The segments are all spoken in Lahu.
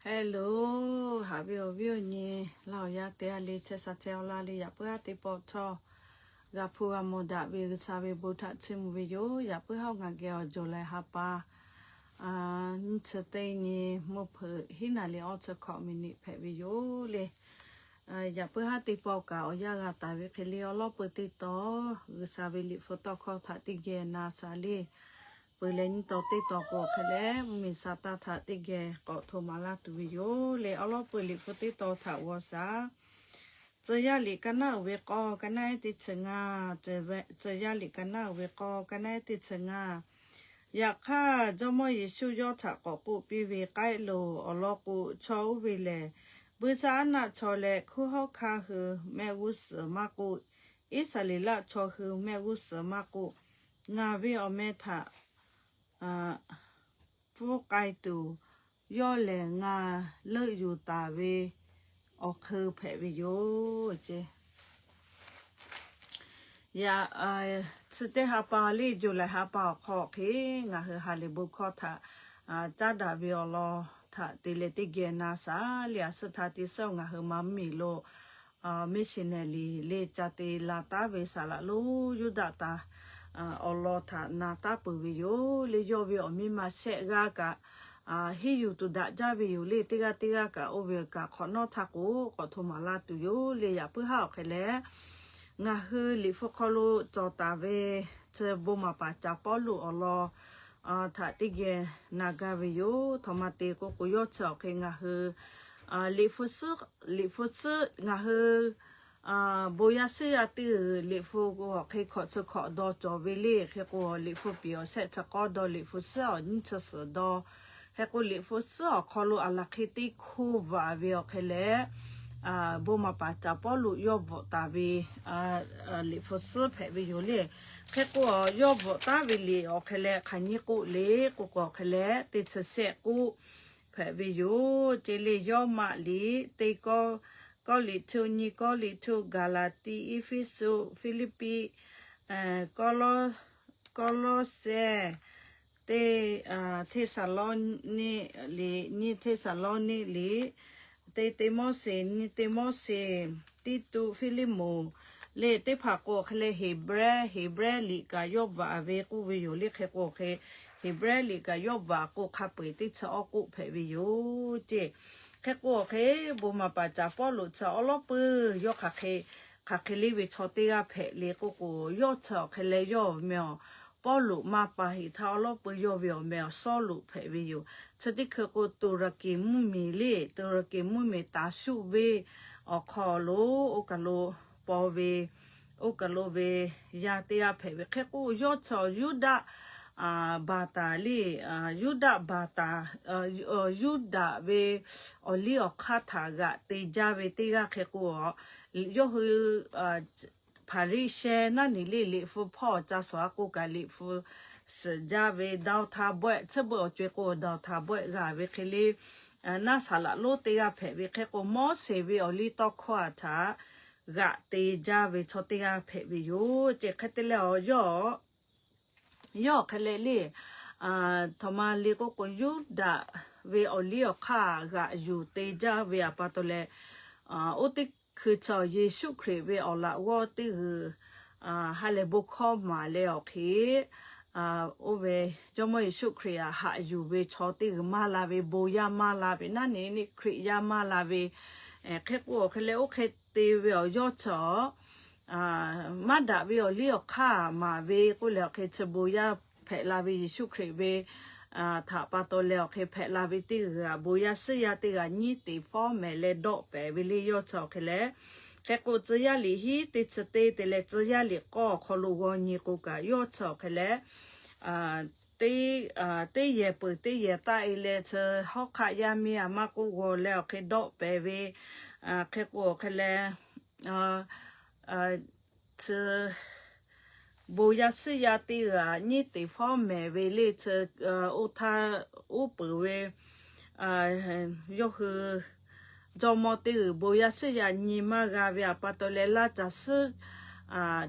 Hello, haꞈ ve awˬ viˉ awˬ nyi, laˇ awˬ yaˇ teˇ g'aˇ le, chehˇ sha chehˇ awˬ laˇ le. Yaꞈ puiˉ haˉ teˇ pawˆ htawˇ g'a hpu g'a mawˬ daꞈ ve G'uiˬsha ve bon htaꞈ chiˇ mvuh ve yoˬ. Yaꞈ puiˉ haˉ ngaˬ geh awˬ July ha pa nyiˇ chi teˇ nyi mvuhˇ hpeuꞈ hiˉ naˍ riˍ awˇ chi hkawꞈ miˬniꞈ hpehꞈ ve yoˬ le. Yaꞈ puiˉ haˉ teˇ pawˆ kaꞈ awˬ yanˇ g'a taˍ ve hk'e le, awˬ lawˉ peuˬ teˇ tawn G'uiˬsha ve liꞈ hpu tawˇ hkawˇ htaꞈ teˇ geh na shaˍ le. Peuˬ leh nyiˇ tawn teˇ tawn k'o hk'e leh, mvuhˇmiˬ Saˍtanˍ htaꞈ teˇ geh k'awꞈ hto maˍ laˇ tuˬ ve yoˬ le. Awˬ lawˉ peuˬ liꞈ hpu teˇ tawn htaꞈ g'aw shaˍ. Tcuh yaˇ liꞈ ka naˉ uiˍ ve k'awˇ, ka naˉ ehˉ teˇ chi ngaˇ. Tcuh yaˇ liꞈ ka naˉ uiˍ ve k'awˇ, ka naˉ ehˉ teˇ chi ngaˇ. Yaꞈ hk'aˇ, Jawˇmawˇ Yeˍsuˆ yawˇ htaꞈ k'awꞈ k'oˆ piˇ ve, K'ai loˬ, awˬ lawn k'o, chaw oˇ ve lehˬ, buiˇshaˆaˉnaˆ chaw leh hkunˉ hawˉ hkanˇ hui mehˆ g'uˇ suhˍ maˇ k'oˆ, Iˉsaˍreˍlaˆ chaw hui mehˆ g'uˇ suhˍ maˇ k'oˆ, ngaˬ ve awˬ meh htaꞈ pfuhˇ k'ai tuˬ, yawˇ lehˬ ngaˬ leuˆ yuˬ taˍ ve awˬ hk'eun hpehꞈ ve yoˬ ce. Yaꞈ, chi teˇ ha pa le, July ha pa awˬ hk'aw hk'e ngaˬ hui ha lehˬ bon hkawˇ htaꞈ caˉ daꞈ ve awˬ lawn htaꞈ te leh teˇ geh na shaˍ le. A suhˉ htaˇ teˇ suhˉ ngaˬ hui ma mvuhˇmiˬ lo missionary le ca te la taˉ ve saˍ laꞈ lonˉ Yuˇdaꞈ taˍ awˬ lawn htaꞈ na taˉ peuˬ ve yoˬ le. Yawˇ ve awˬ miˇ ma shehˆ g'aˇ kaꞈ henˇ yuˬ tuˬ daꞈ jaˇ ve yoˬ le. Teˇ g'aˇ teˇ g'aˇ kaꞈ oˇ ve kaꞈ hk'awꞈ nawˉ htaˇ k'o k'awꞈ hto maˍ laˇ tuˬ yoˬ le. Yaꞈ puiˉ haˉ awˬ hk'e leh, ngaˬ hui liꞈ hpu hk'aw lo cawˬ taˍ ve chi bon maˍ paˍ caˍ Pawˇluꞈ awˬ lawn htaꞈ teˇ geh na gaˇ ve yoˬ. Htawꞈ ma te k'o k'o, yawˇ chi awˬ hk'e ngaˬ hui liꞈ hpu suhˉ, liꞈ hpu suhˉ ngaˬ hui bon yaˇ shiˉ yaˇ teˇ g'uiˬ liꞈ hpu awˬ hk'e hkawꞈ chi hkawꞈ dawˇ cawˬ ve le. Hk'e k'o, liꞈ hpu piˍ awˬ shehˆ chi k'awˇ dawˇ, liꞈ hpu suhˉ awˬ nyiˇ chi suhˍ dawˇ. Hk'e k'o, liꞈ hpu suhˉ awˬ hk'aw lo aˬ laˬ hk'e teˇ hkoˇ vaꞈ ve awˬ hk'e leh, bon maˍ paˍ caˍ Pawˇluꞈ yawˇ bvuhꞈ taˍ ve liꞈ hpu suhˉ hpehꞈ ve yoˬ le. Hk'e k'o, yawˇ bvuhꞈ taˍ ve liꞈ awˬ hk'e leh hk'aˬ nyiˇ k'oˆ le k'oˆ k'o, awˬ hk'e leh teˇ chi shehˆ k'oˆ hpehꞈ ve yoˬ ce le. Yawˇ maꞈ liꞈ teˇ, Kawˇrenˍhtuˆ, nyiˇ Kawˇrenˍhtuˆ, Gaˍlaˍtiˆ, Eˇfeˇsuꞈ, Hpiˇliˇpiˆ, Kawˇlawˇsehˇ, teˇ, Hteˇsaˍlawˇniˆ liꞈ, nyiˇ Hteˇsaˍlawˇniˆ liꞈ, teˇ Tiˆmoˉseˍ, nyiˇ Tiˆmoˉseˍ, Tiˇtuˆ, Hpiˇliˇmonˍ le. Teˇ hpaˍ k'o awˬ hk'e leh Heˍbrehˇ, Heˍbrehˇ liꞈ kaꞈ yawˇ bvuhꞈ ve k'oˆ ve yoˬ le. Hk'e k'o awˬ hk'e Heˍbrehˇ liꞈ kaꞈ yawˇ bvuhꞈ k'o hk'a peu-eˬ teˇ chi awˇ k'oˆ hpehꞈ ve yoˬ ce. Hk'e k'o awˬ hk'e bon maˍ paˍ caˍ Pawˇluꞈ chi awˬ lawˉ peuˬ yawˇ hk'aˬ hk'e, hk'aˬ hk'e le ve chaw teˇ g'aˇ hpehꞈ le k'oˆ k'o, yawˇ chi awˬ hk'e leh yawˇ awˬ meh awˬ Pawˇluꞈ maˇ pa heꞈ htaˇ, awˬ lawˉ peuˬ yawˇ ve awˬ meh awˬ Sawˉluꞈ hpehꞈ ve yoˬ. Chi teˇ hkui k'o, Tuˍraˍkiˍ mvuhˇmiˬ le, Tuˍraˍkiˍ mvuhˇmiˬ Taˍshuˆ venˇ awˬ hk'aw lo oˇ kaˬ lo paw ve, oˇ kaˬ lo ve yaˇ teˇ g'aˇ hpehꞈ ve. Hk'e k'o, yawˇ chi Yuˇdaꞈ baˬ taˍ le, Yuˇdaꞈ baˬ taˍ, Yuˇdaꞈ ve awˬ liˇ awˬ hk'aˇ htaꞈ g'aꞈ te jaˇ ve teˇ g'aˇ. Hk'e k'o, yawˇ hui Hpaˍriˍsehˇ naˉ neˬ le, liꞈ hpu hpawˇ ca shawˍ a k'oˆ kaꞈ liꞈ hpu suhˍ jaˇ ve, dawˇ htaˇ bawehˆ, tcuhˉ beuꞈ awˬ co e k'o dawˇ htaˇ bawehˆ g'a ve hk'e le, naˆ saˍ laꞈ lonˉ teˇ g'aˇ hpehꞈ ve. Hk'e k'o, Moˉseˍ ve awˬ liˇ tawˇ hkawˇ a htaꞈ g'aꞈ te jaˇ ve chaw teˇ g'aˇ hpehꞈ ve yoˬ ce. Hk'e te leh, awˬ yawˇ yawˇ hk'e leh le, htawꞈ ma le k'oˆ k'o, Yuˇdaꞈ ve awˬ liˇ awˬ hk'aˇ g'aꞈ yuˬ te jaˇ ve a pa taw leh, oˇ teˇ hkui chi Yeˍsuˆ Hkriꞈ ve awˬ laꞈ g'awˇ teˇ g'uiˬ ha lehˬ bon hkawˇ maˍ leh awˬ hk'e, oˇ ve Jawˇmawˇ Yeˍsuˆ Hkriꞈ htaꞈ haꞈ yuˬ ve chaw teˇ g'uiˬ maˇ la ve, bon yaˇ maˇ la ve, naˉ neˬ neˇ Hkriꞈ yaˇ maˇ la ve, hk'e k'o awˬ hk'e leh oˇ hk'e te ve awˬ yawˇ chi maˇ daꞈ ve awˬ liˇ awˬ hk'aˇ maˍ ve k'oˆ leh awˬ hk'e, chi bon yaˇ hpehꞈ la ve Yeˍsuˆ Hkriꞈ ve htaꞈ pa taw leh awˬ hk'e hpehꞈ la ve teˇ g'uiˬ a, bon yaˇ shiˉ yaˇ teˇ g'aˇ nyiˇ teˍ fawˉ mehˍ leh dawˆ pehˍ ve le yawˇ chi awˬ hk'e leh. Hk'e k'o, Tcuh yaˇ liꞈ hiˉ teˇ chi teˇ te leh Tcuh yaˇ liꞈ k'awˇ awˬ hk'aw lo g'aw nyi k'o kaꞈ, yawˇ chi awˬ hk'e leh teˇ, teˇ yehˬ peuˬ teˇ yehˬ taˆ e leh chi hawˉ hk'aˆ yaˇ miˇ a maˇ k'oˆ g'aw leh awˬ hk'e dawˆ pehˍ ve. Hk'e k'o awˬ hk'e leh chi bon yaˇ shiˉ yaˇ teˇ g'aˇ nyiˇ teˍ fawˉ mehˍ ve le chi, oˇ htaˇ uˉ peunˍ ve yawˇ hui jawˇmawˇ teˇ g'uiˬ bon yaˇ shiˉ yaˇ nyi maˇ g'a ve a pa taw leh laˇ caˬ suhˉ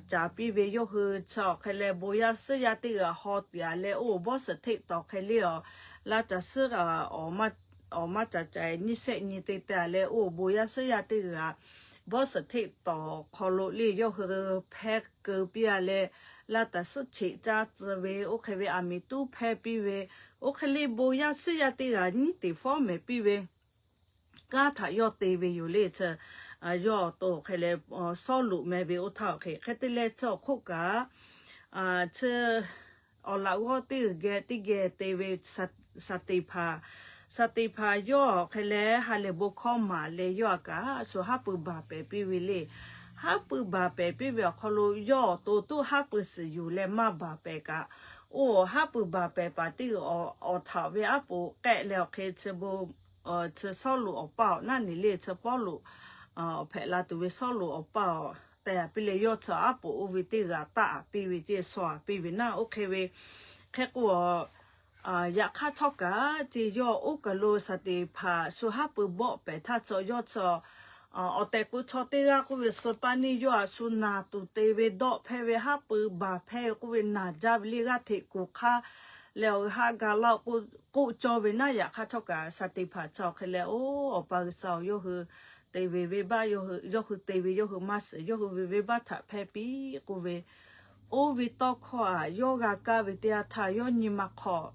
caˍ piˇ ve yawˇ hui chi awˬ hk'e leh bon yaˇ shiˉ yaˇ teˇ g'aˇ haw tiꞈ a leh oˇ bawˇ suhˍ hteˆ tawˍ hk'e le awˬ laˇ caˬ suhˉ awˬ maˇ awˬ maˇ caˍ caˍ nyiˇ shehˆ nyi te te leh, oˇ bon yaˇ shiˉ yaˇ teˇ g'aˇ bawˇ suhˍ hteˆ tawˍ hk'aw lo le yawˇ hui hpehˇ keu piˇ a leh, laˇ taˍ suhˉ cheꞈ caˇ tcuh ve, oˇ hk'e ve aˬ miˍ tuˉ hpehˇ piˇ ve, oˇ hk'e le bon yaˇ shiˉ yaˇ teˇ g'aˇ nyiˉ teˍ fawˉ mehˍ piˇ ve kanˉ htaꞈ yawˇ te ve yoˬ le. Yawˇ awˬ to hk'e leh Sawˉluꞈ meh ve oˇ htaˇ awˬ hk'e hk'e te leh chi awˬ hk'oˆ kaꞈ chi awˬ laꞈ g'awˇ teˇ g'uiˬ geh teˇ geh te ve Saˍteˍhpanˍ, Saˍteˍhpanˍ yawˇ hk'e leh ha lehˬ bon hkawˇ maˍ leh yawˇ a kaꞈ shu haˉ pui baˬ pehˍ piˇ ve le. Haˉ pui baˬ pehˍ piˇ ve awˬ hk'aw lo yawˇ awˬ to tuˉ haˉ pui suhˍ yuˬ leh maˇ baˬ pehˍ kaꞈ, oˇ haˉ pui baˬ pehˍ paˍ teˇ g'uiˬ awˬ htaꞈ ve aˉ poꞈ k'ehˆ leh awˬ hk'e chi bon chi Sawˉluꞈ awˬ paˇ awˬ naˉ neˬ le chi Pawˇluꞈ hpehꞈ la tuˬ ve Sawˉluꞈ awˬ paˇ awˬ tehˬ a piˇ leh yawˇ chi aˉ poꞈ oˇ ve teˇ g'aˇ taˆ a piˇ ve ceˇ, shaw a piˇ ve naˆ oˇ hk'e ve hk'e k'o, yaꞈ hk'aˇ htawˇ kaꞈ ceˇ yawˇ oˇ kaˬ lo Saˍteˍhpanˍ shu haˉ pui bawˆ pehˍ htaˇ chaw yawˇ chi awˬ tehˬ k'o chaw teˇ g'aˇ k'oˆ ve suh paˇ neˇ yawˇ a shu naˬ tuˬ te ve dawˆ hpehˇ ve haˉ pui baˬ hpehˇ ve k'oˆ ve naˬ jaˇ ve le g'aˇ hteꞈ kuˬ hk'aˇ leh awˬ g'uiˬ haˉ ga laˇ k'oˆ cawˇ ve naˆ. Yaꞈ hk'aˇ htawˇ kaꞈ Saˍteˍhpanˍ chi awˬ hk'e leh oˇ Awˬ pa G'uiˬsha-oˬ, yawˇ hui te ve venˇbaˆ, yawˇ hui te ve yawˇ hui maˇ shiˍ, yawˇ hui ve venˇbaˆ htaꞈ hpehˇ piˇ k'oˆ ve, oˇ ve tawˇ hkawˇ aꞈ yawˇ g'a kaˇ ve teˇ yanˇ htaˇ yawˇ nyi ma hk'aw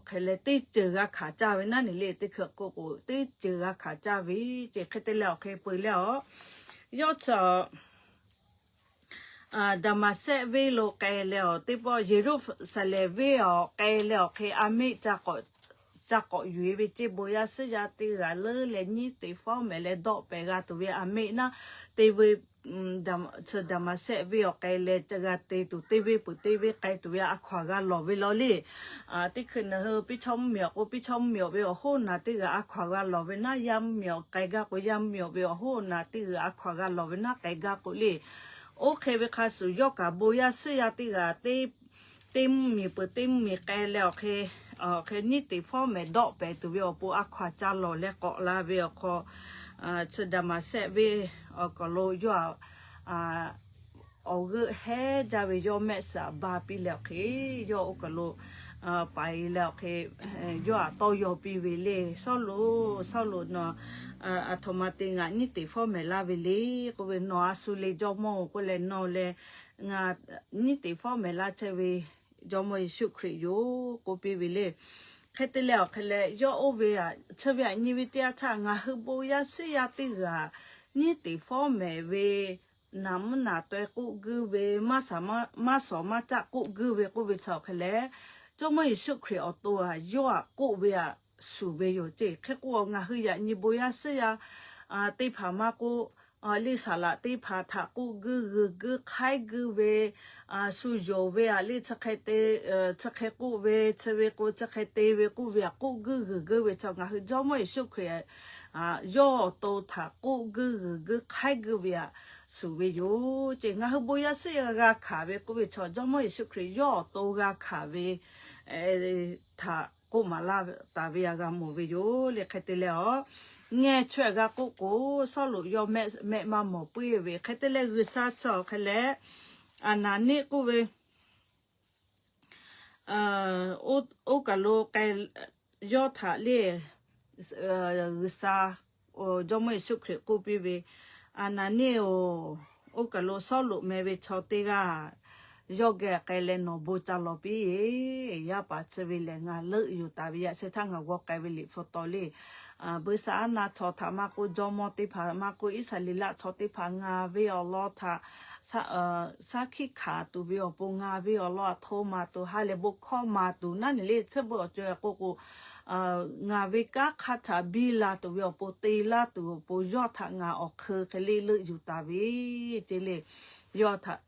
hk'e leh teˇ ceuˬ g'a hkanˍ caˇ ve naˉ neˬ le. Teˇ hkui k'o k'o teˇ ceuˬ g'a hkanˍ caˇ ve ceˇ. Hk'e te leh awˬ hk'e peu leh a, yawˇ chi Daˍmaˍsehˆ venˇ lo k'ai leh awˬ teˇ pawˆ Yeˍruˆsaˍlehnˍ venˇ awˬ k'ai leh awˬ hk'e a meˆ ca k'awꞈ yuˬ e ve ceˇ, bon yaˇ shiˉ yaˇ teˇ g'aˇ leuˉ leh nyiˉ teˍ fawˉ mehˍ leh dawˆ pehˍ g'a tuˬ ve a meˆ naˉ te ve chi Daˍmaˍsehˆ venˇ awˬ k'ai leh ca g'a te tuˬ teˇ venˇ peuˬ teˇ venˇ k'ai tuˬ ve a hkaw aˬ g'a lawˬ ve law le. Teˇ hkui nawˬ hui piˇ chawˇ mvuhˇmiˬ awˬ k'o piˇ chawˇ mvuhˇmiˬ awˬ ve awˬ hoˉ naˬ teˇ g'aˇ a hkaw aˬ g'a lawˬ ve naˉ, yaˇ mvuhˇmiˬ awˬ k'ai gaˇ k'o yaˇ mvuhˇmiˬ awˬ ve awˬ hoˉ naˬ teˇ g'aˇ a hkaw aˬ g'a lawˬ ve naˉ k'ai gaˇ k'o le. Oˇ hk'e ve hk'a shuˍ yawˇ kaꞈ bon yaˇ shiˉ yaˇ teˇ g'aˇ teˇ mvuhˇmiˬ peuˬ teˇ mvuhˇmiˬ k'ai leh awˬ hk'e, awˬ hk'e nyiˉ teˍ fawˉ mehˍ dawˆ pehˍ tuˬ ve awˬ pon a hkaw aˬ ca lawˬ leh k'awꞈ la ve awˬ hk'aw, chi Daˍmaˍsehˆ venˇ awˬ kaˬ lo yawˇ awˬ g'euˆ heˉ jaˇ ve yawˇ mehˆ suhˍ aꞈ ba piˇ leh awˬ hk'e, yawˇ oˇ kaˬ lo paiˍ leh awˬ hk'e, yawˇ aꞈ tawˇ yaw piˇ ve le. Sawˉluꞈ, Sawˉluꞈ nawˬ aˬ htoꞈ ma te ngaˬ nyiˉ teˍ fawˉ mehˍ laˇ ve le k'oˆ ve, nawˬ a shu le jawˇmawˇ-oˬ k'oˆ leh nawˬ leh ngaˬ nyiˉ teˍ fawˉ mehˍ laˇ chehˇ ve Jawˇmawˇ Yeˍsuˆ Hkriꞈ yoˬ k'oˆ piˇ ve le. Hk'e te leh awˬ hk'e leh yawˇ oˇ ve aꞈ chi ve aꞈ nyi ve teˇ yanˇ htaˇ ngaˬ hui bon yaˇ shiˉ yaˇ teˇ g'aˇ nyiˉ teˍ fawˉ mehˍ ve naˍ mvuhˇ naˍ taweh k'oˆ guiˇ ve, maˇ shawˍ maˇ caˆ k'oˆ guiˇ ve k'oˆ ve chi awˬ hk'e leh, Jawˇmawˇ Yeˍsuˆ Hkriꞈ awˬ to aꞈ yawˇ aꞈ k'oˆ ve aꞈ shuˍ ve yoˬ ceˇ. Hk'e k'o ngaˬ hui yaꞈ nyi bon yaˇ shiˉ yaˇ teˇ hpaˍ maˇ k'oˆ, le saˍ laꞈ teˇ hpaˍ htaꞈ k'oˆ guiˇ g'uiˬ guiˇ hk'aiˉ guiˇ ve, shu yonˍ ve aꞈ le chi hk'e te, chi hk'e k'oˆ ve chi ve k'o chi hk'e te ve k'oˆ ve aꞈ k'oˆ guiˇ g'uiˬ guiˇ ve chi ngaˬ hui Jawˇmawˇ Yeˍsuˆ Hkriꞈ yawˇ awˬ to htaꞈ k'oˆ guiˇ g'uiˬ guiˇ hk'aiˉ guiˇ ve aꞈ shuˍ ve yoˬ ceˇ. Ngaˬ hui bon yaˇ shiˉ yaˇ g'a hkanˍ ve k'oˆ ve chi Jawˇmawˇ Yeˍsuˆ Hkriꞈ yawˇ awˬ to g'a hkanˍ ve htaꞈ k'oˆ maˍ laˇ taˍ ve aꞈ g'a mawˬ ve yoˬ le. Hk'e te leh a, ngeh chaweh g'a k'oˆ k'o, Sawˉluꞈ yawˇ mehˆ maˇ mawˬ puiˉ ve hk'e te leh G'uiˬsha chi awˬ hk'e leh Aˍnaˍniˆ k'oˆ ve oˇ kaˬ lo k'ai, yawˇ htaꞈ le G'uiˬsha Jawˇmawˇ Yeˍsuˆ Hkriꞈ k'oˆ piˇ ve, Aˍnaˍniˆ-oˬ, oˇ kaˬ lo Sawˉluꞈ meh ve chaw teˇ g'aˇ yawˇ geh k'ai leh nawˬ bon ca lawˬ piˇ-eˬ. Yaˇ paˍ chi ve lehˬ ngaˬ leuˆ yuˬ taˍ ve yaꞈ sheh htaˇ ngaˬ g'aw k'ai ve liꞈ hpu taw le. Buiˇshaˆaˉnaˆ chaw htaꞈ maˇ k'oˆ, jawˇmawˇ teˇ hpaˍ maˇ k'oˆ, Iˉsaˍreˍlaˆ chaw teˇ hpaˍ ngaˬ ve awˬ lawn htaꞈ shaˉ hkiˆ hkanˍ tuˬ ve awˬ pon, ngaˬ ve awˬ lawn aꞈ hto maˍ tuˬ, ha lehˬ bon hkawˇ maˍ tuˬ naˉ neˬ le tsuhˇ beuꞈ awˬ co-e k'o k'o, ngaˬ ve kanˉ hk'aˇ htaꞈ biˇ la tuˬ ve awˬ pon, te laˇ tuˬ awˬ pon yawˇ htaꞈ ngaˬ awˬ hk'eun hk'e le leuˆ yuˬ taˍ ve ceˇ le. Yawˇ htaꞈ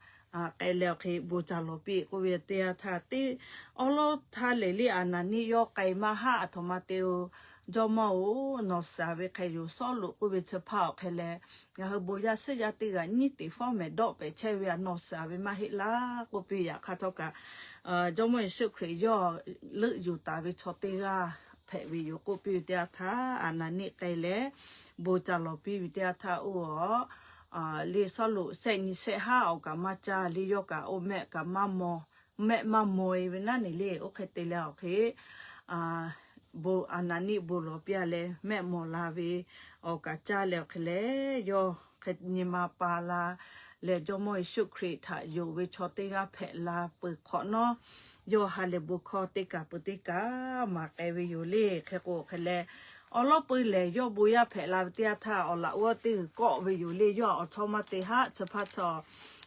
k'ai leh awˬ hk'e bon ca lawˬ piˇ k'oˆ ve teˇ yanˇ htaˇ, teˇ awˉ lawˉ htaˇ lehˬ le Aˍnaˍniˆ yawˇ k'ai maˇ haˆ. Aˬ htoꞈ ma te-o, jawˇmawˇ-oˬ, nawˬ shiˍ ve hk'e yoˬ. Sawˉluꞈ k'oˆ ve chi hpaˇ awˬ hk'e leh ngaˬ hui bon yaˇ shiˉ yaˇ teˇ g'aˇ nyiˉ teˍ fawˉ mehˍ dawˆ pehˍ chehˇ ve aꞈ nawˬ shiˍ ve maˇ heˆ laˇ k'oˆ piˇ. Yaꞈ hk'aˇ htawˇ kaꞈ Jawˇmawˇ Yeˍsuˆ Hkriꞈ yawˇ leuˆ yuˬ taˍ ve chaw teˇ g'aˇ hpehꞈ ve yoˬ k'oˆ piˇ ve teˇ yanˇ htaˇ, Aˍnaˍniˆ k'ai leh bon ca lawˬ piˇ ve teˇ yanˇ htaˇ, oˇ a le Sawˉluꞈ shehˆ nyi shehˆ haˉ awˬ kaꞈ maˇ caˇ le, yawˇ kaꞈ oˇ mehˆ kaꞈ maˇ maw, mehˆ maˇ maw-e ve naˉ neˬ le. Oˇ hk'e te leh awˬ hk'e bon, Aˍnaˍniˆ bon lawˬ piˇ-a leh mehˆ mawˬ la ve awˬ kaˍ caˇ leh awˬ hk'e leh, yawˇ hk'e nyi ma pa la leh Jawˇmawˇ Yeˍsuˆ Hkriꞈ htaꞈ yonˍ ve chaw teˇ g'aˇ hpehꞈ la peuˬ hk'awꞈ nawˉ, yawˇ ha lehˬ bon hkawˇ teˇ kaˬ peuˬ teˇ kaˬ maˍ k'ai ve yoˬ le. Hk'e k'o hk'e leh, awˬ lawˉ pui lehˬ yawˇ bon yaˇ hpehꞈ la ve teˇ yanˇ htaˇ, awˬ laꞈ g'awˇ teˇ g'uiˬ kawˆ ve yoˬ le. Yawˇ-aꞈ awˬ chawˇ maˇ te haˆ, chi hpaˇ chaw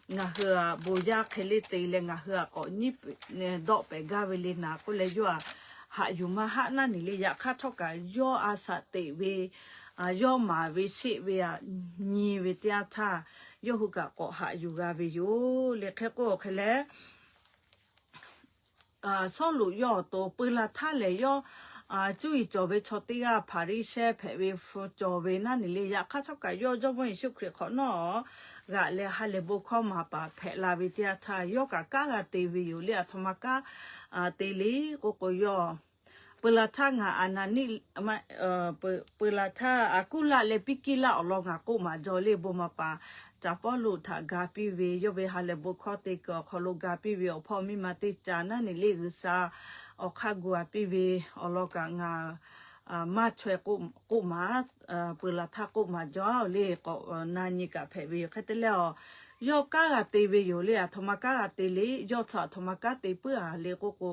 ngaˬ hui-aꞈ bon yaˇ hk'e le te leh ngaˬ hui-aꞈ k'awꞈ nyiˉ dawˆ pehˍ gaˇ ve le naˍ k'oˆ leh, yawˇ-aꞈ haꞈ yuˬ maˇ haˆ naˉ nyi le. Yaꞈ hk'aˇ htawˇ kaꞈ yawˇ a shaꞈ teꞈ ve, yawˇ maˍ ve sheˆ ve-aꞈ nyi ve teˇ yanˇ htaˇ, yawˇ hui kaꞈ k'awꞈ haꞈ yuˬ g'a ve yoˬ le. Hk'e k'o hk'e leh, Sawˉluꞈ yawˇ awˬ to peu la htaˇ lehˬ, yawˇ cuˇ yiˍ cawˬ ve chaw teˇ g'aˇ Hpaˍriˍsehˇ hpehꞈ ve hpu cawˬ ve naˉ nyi le. Yaꞈ hk'aˇ htawˇ kaꞈ yawˇ Jawˇmawˇ Yeˍsuˆ Hkriꞈ hk'awꞈ nawˉ g'aꞈ leh ha lehˬ bon hkawˇ maˍ paˍ hpehꞈ la ve teˇ yanˇ htaˇ, yawˇ kaꞈ kanˉ g'a te ve yoˬ le. Aˬ htoꞈ ma kanˉ te le k'oˆ k'o, yawˇ peu la htaˇ ngaˬ Aˍnaˍniˆ, peu la htaˇ Aˍkuˉlaˆ leh Piˇkiˇlaˆ awˬ lawn ngaˬ k'oˆ maˍ jaw le. Bon maˍ paˍ Caˍ Pawˇluꞈ htaꞈ ga piˇ ve, yawˇ ve ha lehˬ bon hkawˇ te kuiˬ awˬ hk'aw lo ga piˇ ve awˬ hpawˇ miˇ ma teˇ caꞈ naˉ nyi le. G'uiˬsha awˬ hk'aˇ gu-a piˇ ve awˬ lawn kaꞈ ngaˬ maˇ chaweh k'oˆ maˍ, peu la htaˇ k'oˆ maˍ jaw-oˬ le. K'awꞈ na nyi kaꞈ hpehꞈ ve yoˬ. Hk'e te leh, yawˇ kanˉ g'a te ve yoˬ le. Aˬ htoꞈ ma kanˉ g'a te le, yawˇ chi aˬ htoꞈ ma kanˉ te puiˉ-a le k'oˆ k'o,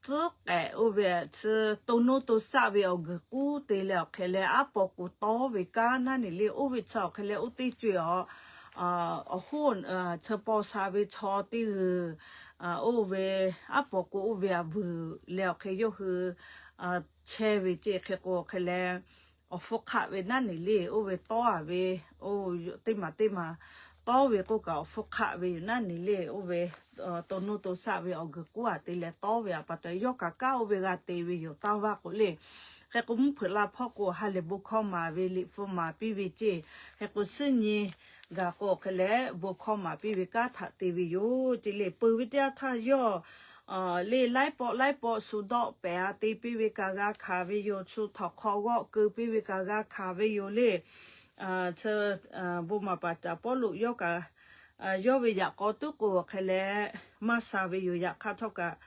tcuhˉ k'ehꞈ oˇ ve chi to nuˇ to shaˆ ve awˬ guiˬ k'uˉ te leh awˬ hk'e leh aˉ paw k'oˍ tawˇ ve kanˉ naˉ nyi le. Oˇ ve chi awˬ hk'e leh oˇ teˇ co-e awˬ, awˬ hoˉ chi paw sha ve chaw teˇ g'uiˬ, oˇ ve aˉ paw k'oˍ oˇ ve aꞈ vuiˬ leh awˬ hk'e yawˇ hui chehˇ ve ceˇ. Hk'e k'o hk'e leh, awˬ hpfuhˇ hk'aˆ ve naˉ nyi le. Oˇ ve tawˇ-a ve, oˇ teˇ maˬ teˇ maˬ tawˇ ve k'oˆ kaꞈ awˬ hpfuhˇ hk'aˆ ve yoˬ naˉ nyi le. Oˇ ve to nuˇ to shaˆ ve awˬ guiˬ k'uˉ-a te leh tawˇ ve-a pa taw, yawˇ kaꞈ kanˉ oˇ ve g'a te ve yoˬ. Taˇ vaˇ k'o le. Hk'e k'o mvuhˇ hpeuꞈ la hpawˇ k'o ha lehˬ bon hkawˇ maˍ ve liꞈ hpu maˍ piˇ ve ceˇ. Hk'e k'o suhˉ nyi gaˬ k'o hk'e leh bon hkawˇ maˍ piˇ ve kanˉ htaꞈ te ve yoˬ ceˇ le. Peu ve teˇ yanˇ htaˇ yawˇ le laiˉ pawˆ laiˉ pawˆ shu dawˆ pehˍ-a te piˇ ve kaꞈ g'a hkanˍ ve yoˬ. Shu htawnˍ hk'aw g'awˆ keu piˇ ve kaꞈ g'a hkanˍ ve yoˬ le. Bon maˍ paˍ Caˍ Pawˇluꞈ yawˇ kaꞈ, yawˇ ve yaꞈ k'aw tuˉ k'o awˬ hk'e leh maˇ sha ve yoˬ. Yaꞈ hk'aˇ htawˇ kaꞈ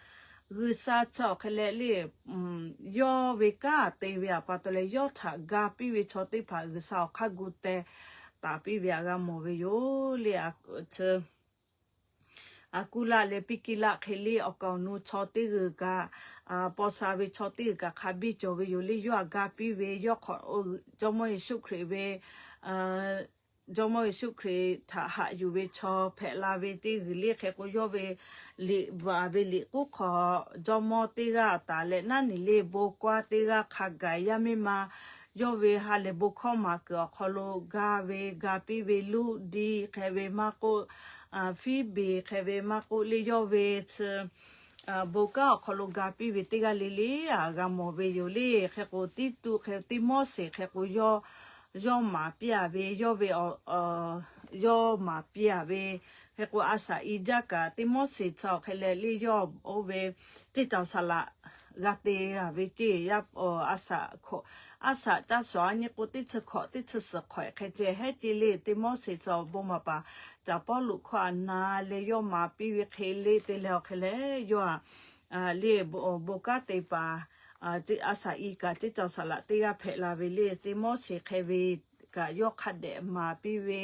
G'uiˬsha chi awˬ hk'e leh le, yawˇ ve kanˉ te ve-a pa taw leh yawˇ htaꞈ ga piˇ ve chaw teˇ hpaˍ G'uiˬsha awˬ hk'aˇ gu teh taˍ piˇ ve-a g'a mawˬ ve yoˬ le. Aˍkuˉlaˆ leh Piˇkiˇlaˆ hk'e le awˬ kaˍ awˬ nu chaw teˇ g'uiˬ kaꞈ, paw sha ve chaw teˇ g'uiˬ kaꞈ hk'a biˇ cawˬ ve yoˬ le. Yawˇ htaꞈ ga piˇ ve yawˇ hk'awꞈ Jawˇmawˇ Yeˍsuˆ Hkriꞈ ve Jawˇmawˇ Yeˍsuˆ Hkriꞈ htaꞈ haꞈ yuˬ ve chaw hpehꞈ la ve teˇ g'uiˬ le. Hk'e k'o yawˇ ve liꞈ bvuhꞈ-a ve liꞈ k'uˉ hk'aw jawˇmawˇ teˇ g'aˇ taˍ leh naˉ nyi le bon kawˇ teˇ g'aˇ hk'a gaˬ yaˇ miˇ ma yawˇ ve ha lehˬ bon hkawˇ maˍ kuiˬ awˬ hk'aw lo ga ve ga piˇ ve Luˇdiˆ hk'e ve maˇ k'oˆ, Fiˉbiˍ hk'e ve maˇ k'oˆ le yawˇ ve chi bon kanˉ awˬ hk'aw lo ga piˇ ve teˇ g'aˇ le le-a g'a mawˬ ve yoˬ le. Hk'e k'o Tiˇtuˆ hk'e Tiˆmoˉseˍ hk'e k'o yawˇ yawˇ maˍ piˇ-a ve yawˇ ve, yawˇ maˍ piˇ-a ve. Hk'e k'o a shaꞈ i jaˇ kaꞈ Tiˆmoˉseˍ chi awˬ hk'e leh le yawˇ oˇ ve teˇ caoˬ saˍ laꞈ g'a te-a ve ceˇ. Yaˇ a shaꞈ hkawꞈ, a shaꞈ caˇ shawˍ-a nyi k'o teˇ chi hkawꞈ teˇ chi suhˍ hkawehꞈ hk'e ceh hehˉ ceˇ le. Tiˆmoˉseˍ chi awˬ bon maˍ paˍ Caˍ Pawˇluꞈ hkawˇ a na leh yawˇ maˍ piˇ ve hk'e le te leh awˬ hk'e leh yawˇ-a le bon kanˉ te paˍ a shaꞈ i kaꞈ teˇ caoˬ saˍ laꞈ teˇ g'aˇ hpehꞈ la ve le. Tiˆmoˉseˍ hk'e ve kaꞈ yawˇ hk'a dehꞈ maˍ piˇ ve,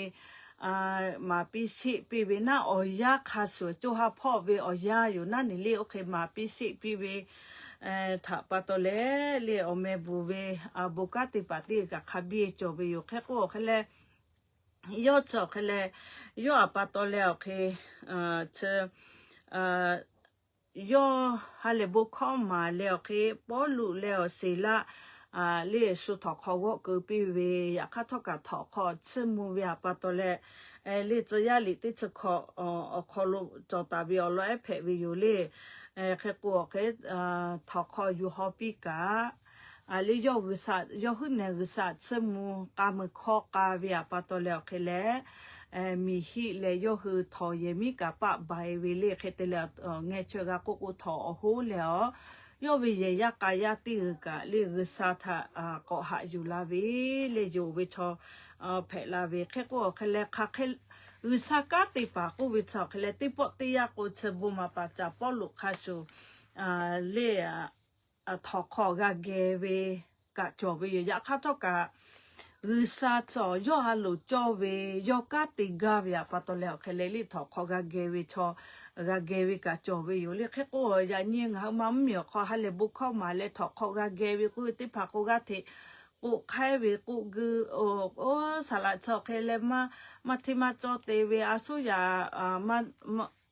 maˍ piˇ sheˆ piˇ ve naˉ awˬ yanˇ hk'a shuˍ co ha hpawˇ ve awˬ yanˇ yoˬ naˉ nyi le. Oˇ hk'e maˍ piˇ sheˆ piˇ ve htaꞈ pa taw leh le awˬ meh bvuhˬ ve bon kanˉ te paˍ teˇ g'uiˬ kaꞈ hk'a biˇ cawˬ ve yoˬ. Hk'e k'o awˬ hk'e leh yawˇ chi awˬ hk'e leh yawˇ-a pa taw leh awˬ hk'e chi yawˇ ha lehˬ bon hkawˇ maˍ leh awˬ hk'e Pawˇluꞈ leh awˬ Siˍlaˆ le shu htawnˍ hk'aw g'awˆ keu piˇ ve, yaꞈ hk'aˇ htawˇ kaꞈ htawnˍ hk'aw tsuhˇ mvuh ve-a pa taw leh le tcuh yaˇ liꞈ teˇ chi hkawꞈ awˬ hk'aw lo cawˬ taˍ ve awˬ lawn ehˉ hpehꞈ ve yoˬ le. Hk'e k'o awˬ hk'e htawnˍ hk'aw yuˬ haw piˇ kaꞈ le yawˇ G'uiˬsha, yawˇ huiˉ nehˬ G'uiˬsha tsuhˇ mvuh k'a muiˬ hkawˇ k'a ve-a pa taw leh awˬ hk'e leh miˬ hiˆ leh yawˇ hui htawnˍ yehˬ miˉ kaꞈ paˆ baiˬ ve le. Hk'e te leh ngeh chaweh g'a k'oˆ k'o htawnˍ awˬ hoˉ leh awˬ yawˇ ve yehˬ yaˇ k'a yaˇ teˇ g'uiˬ kaꞈ le G'uiˬsha htaꞈ k'awꞈ haꞈ yuˬ la ve le yonˍ ve chaw hpehꞈ la ve. Hk'e k'o awˬ hk'e leh hk'aˬ hk'e G'uiˬsha kanˉ te paˍ k'oˆ ve chi awˬ hk'e leh teˇ pawˆ teˇ yanˇ k'o chi bon maˍ paˍ Caˍ Pawˇluꞈ hk'a shuˍ le htawnˍ hk'aw g'a geh ve kaꞈ cawˬ ve yoˬ. Yaꞈ hk'aˇ htawˇ kaꞈ G'uiˬsha chi yawˇ ha loˍ cawˇ ve, yawˇ kanˉ te gaˇ ve aꞈ pa taw leh awˬ hk'e leh liˇ htawnˍ hk'aw g'a geh ve chaw, g'a geh ve kaꞈ cawˬ ve yoˬ le. Hk'e k'o, yaꞈ nyi ngaˬ hui ma mvuhˇmiˬ awˬ hk'aw ha lehˬ bon hkawˇ maˍ leh htawnˍ hk'aw g'a geh ve k'oˆ ve teˇ hpaˍ k'o g'aˇ hteꞈ k'oˆ hk'aiˉ ve k'oˆ g'uiˇ, oˇ saˍ laꞈ chi awˬ hk'e leh maˇ hteˇ maˇ cawˇ te ve, a suˉ yaꞈ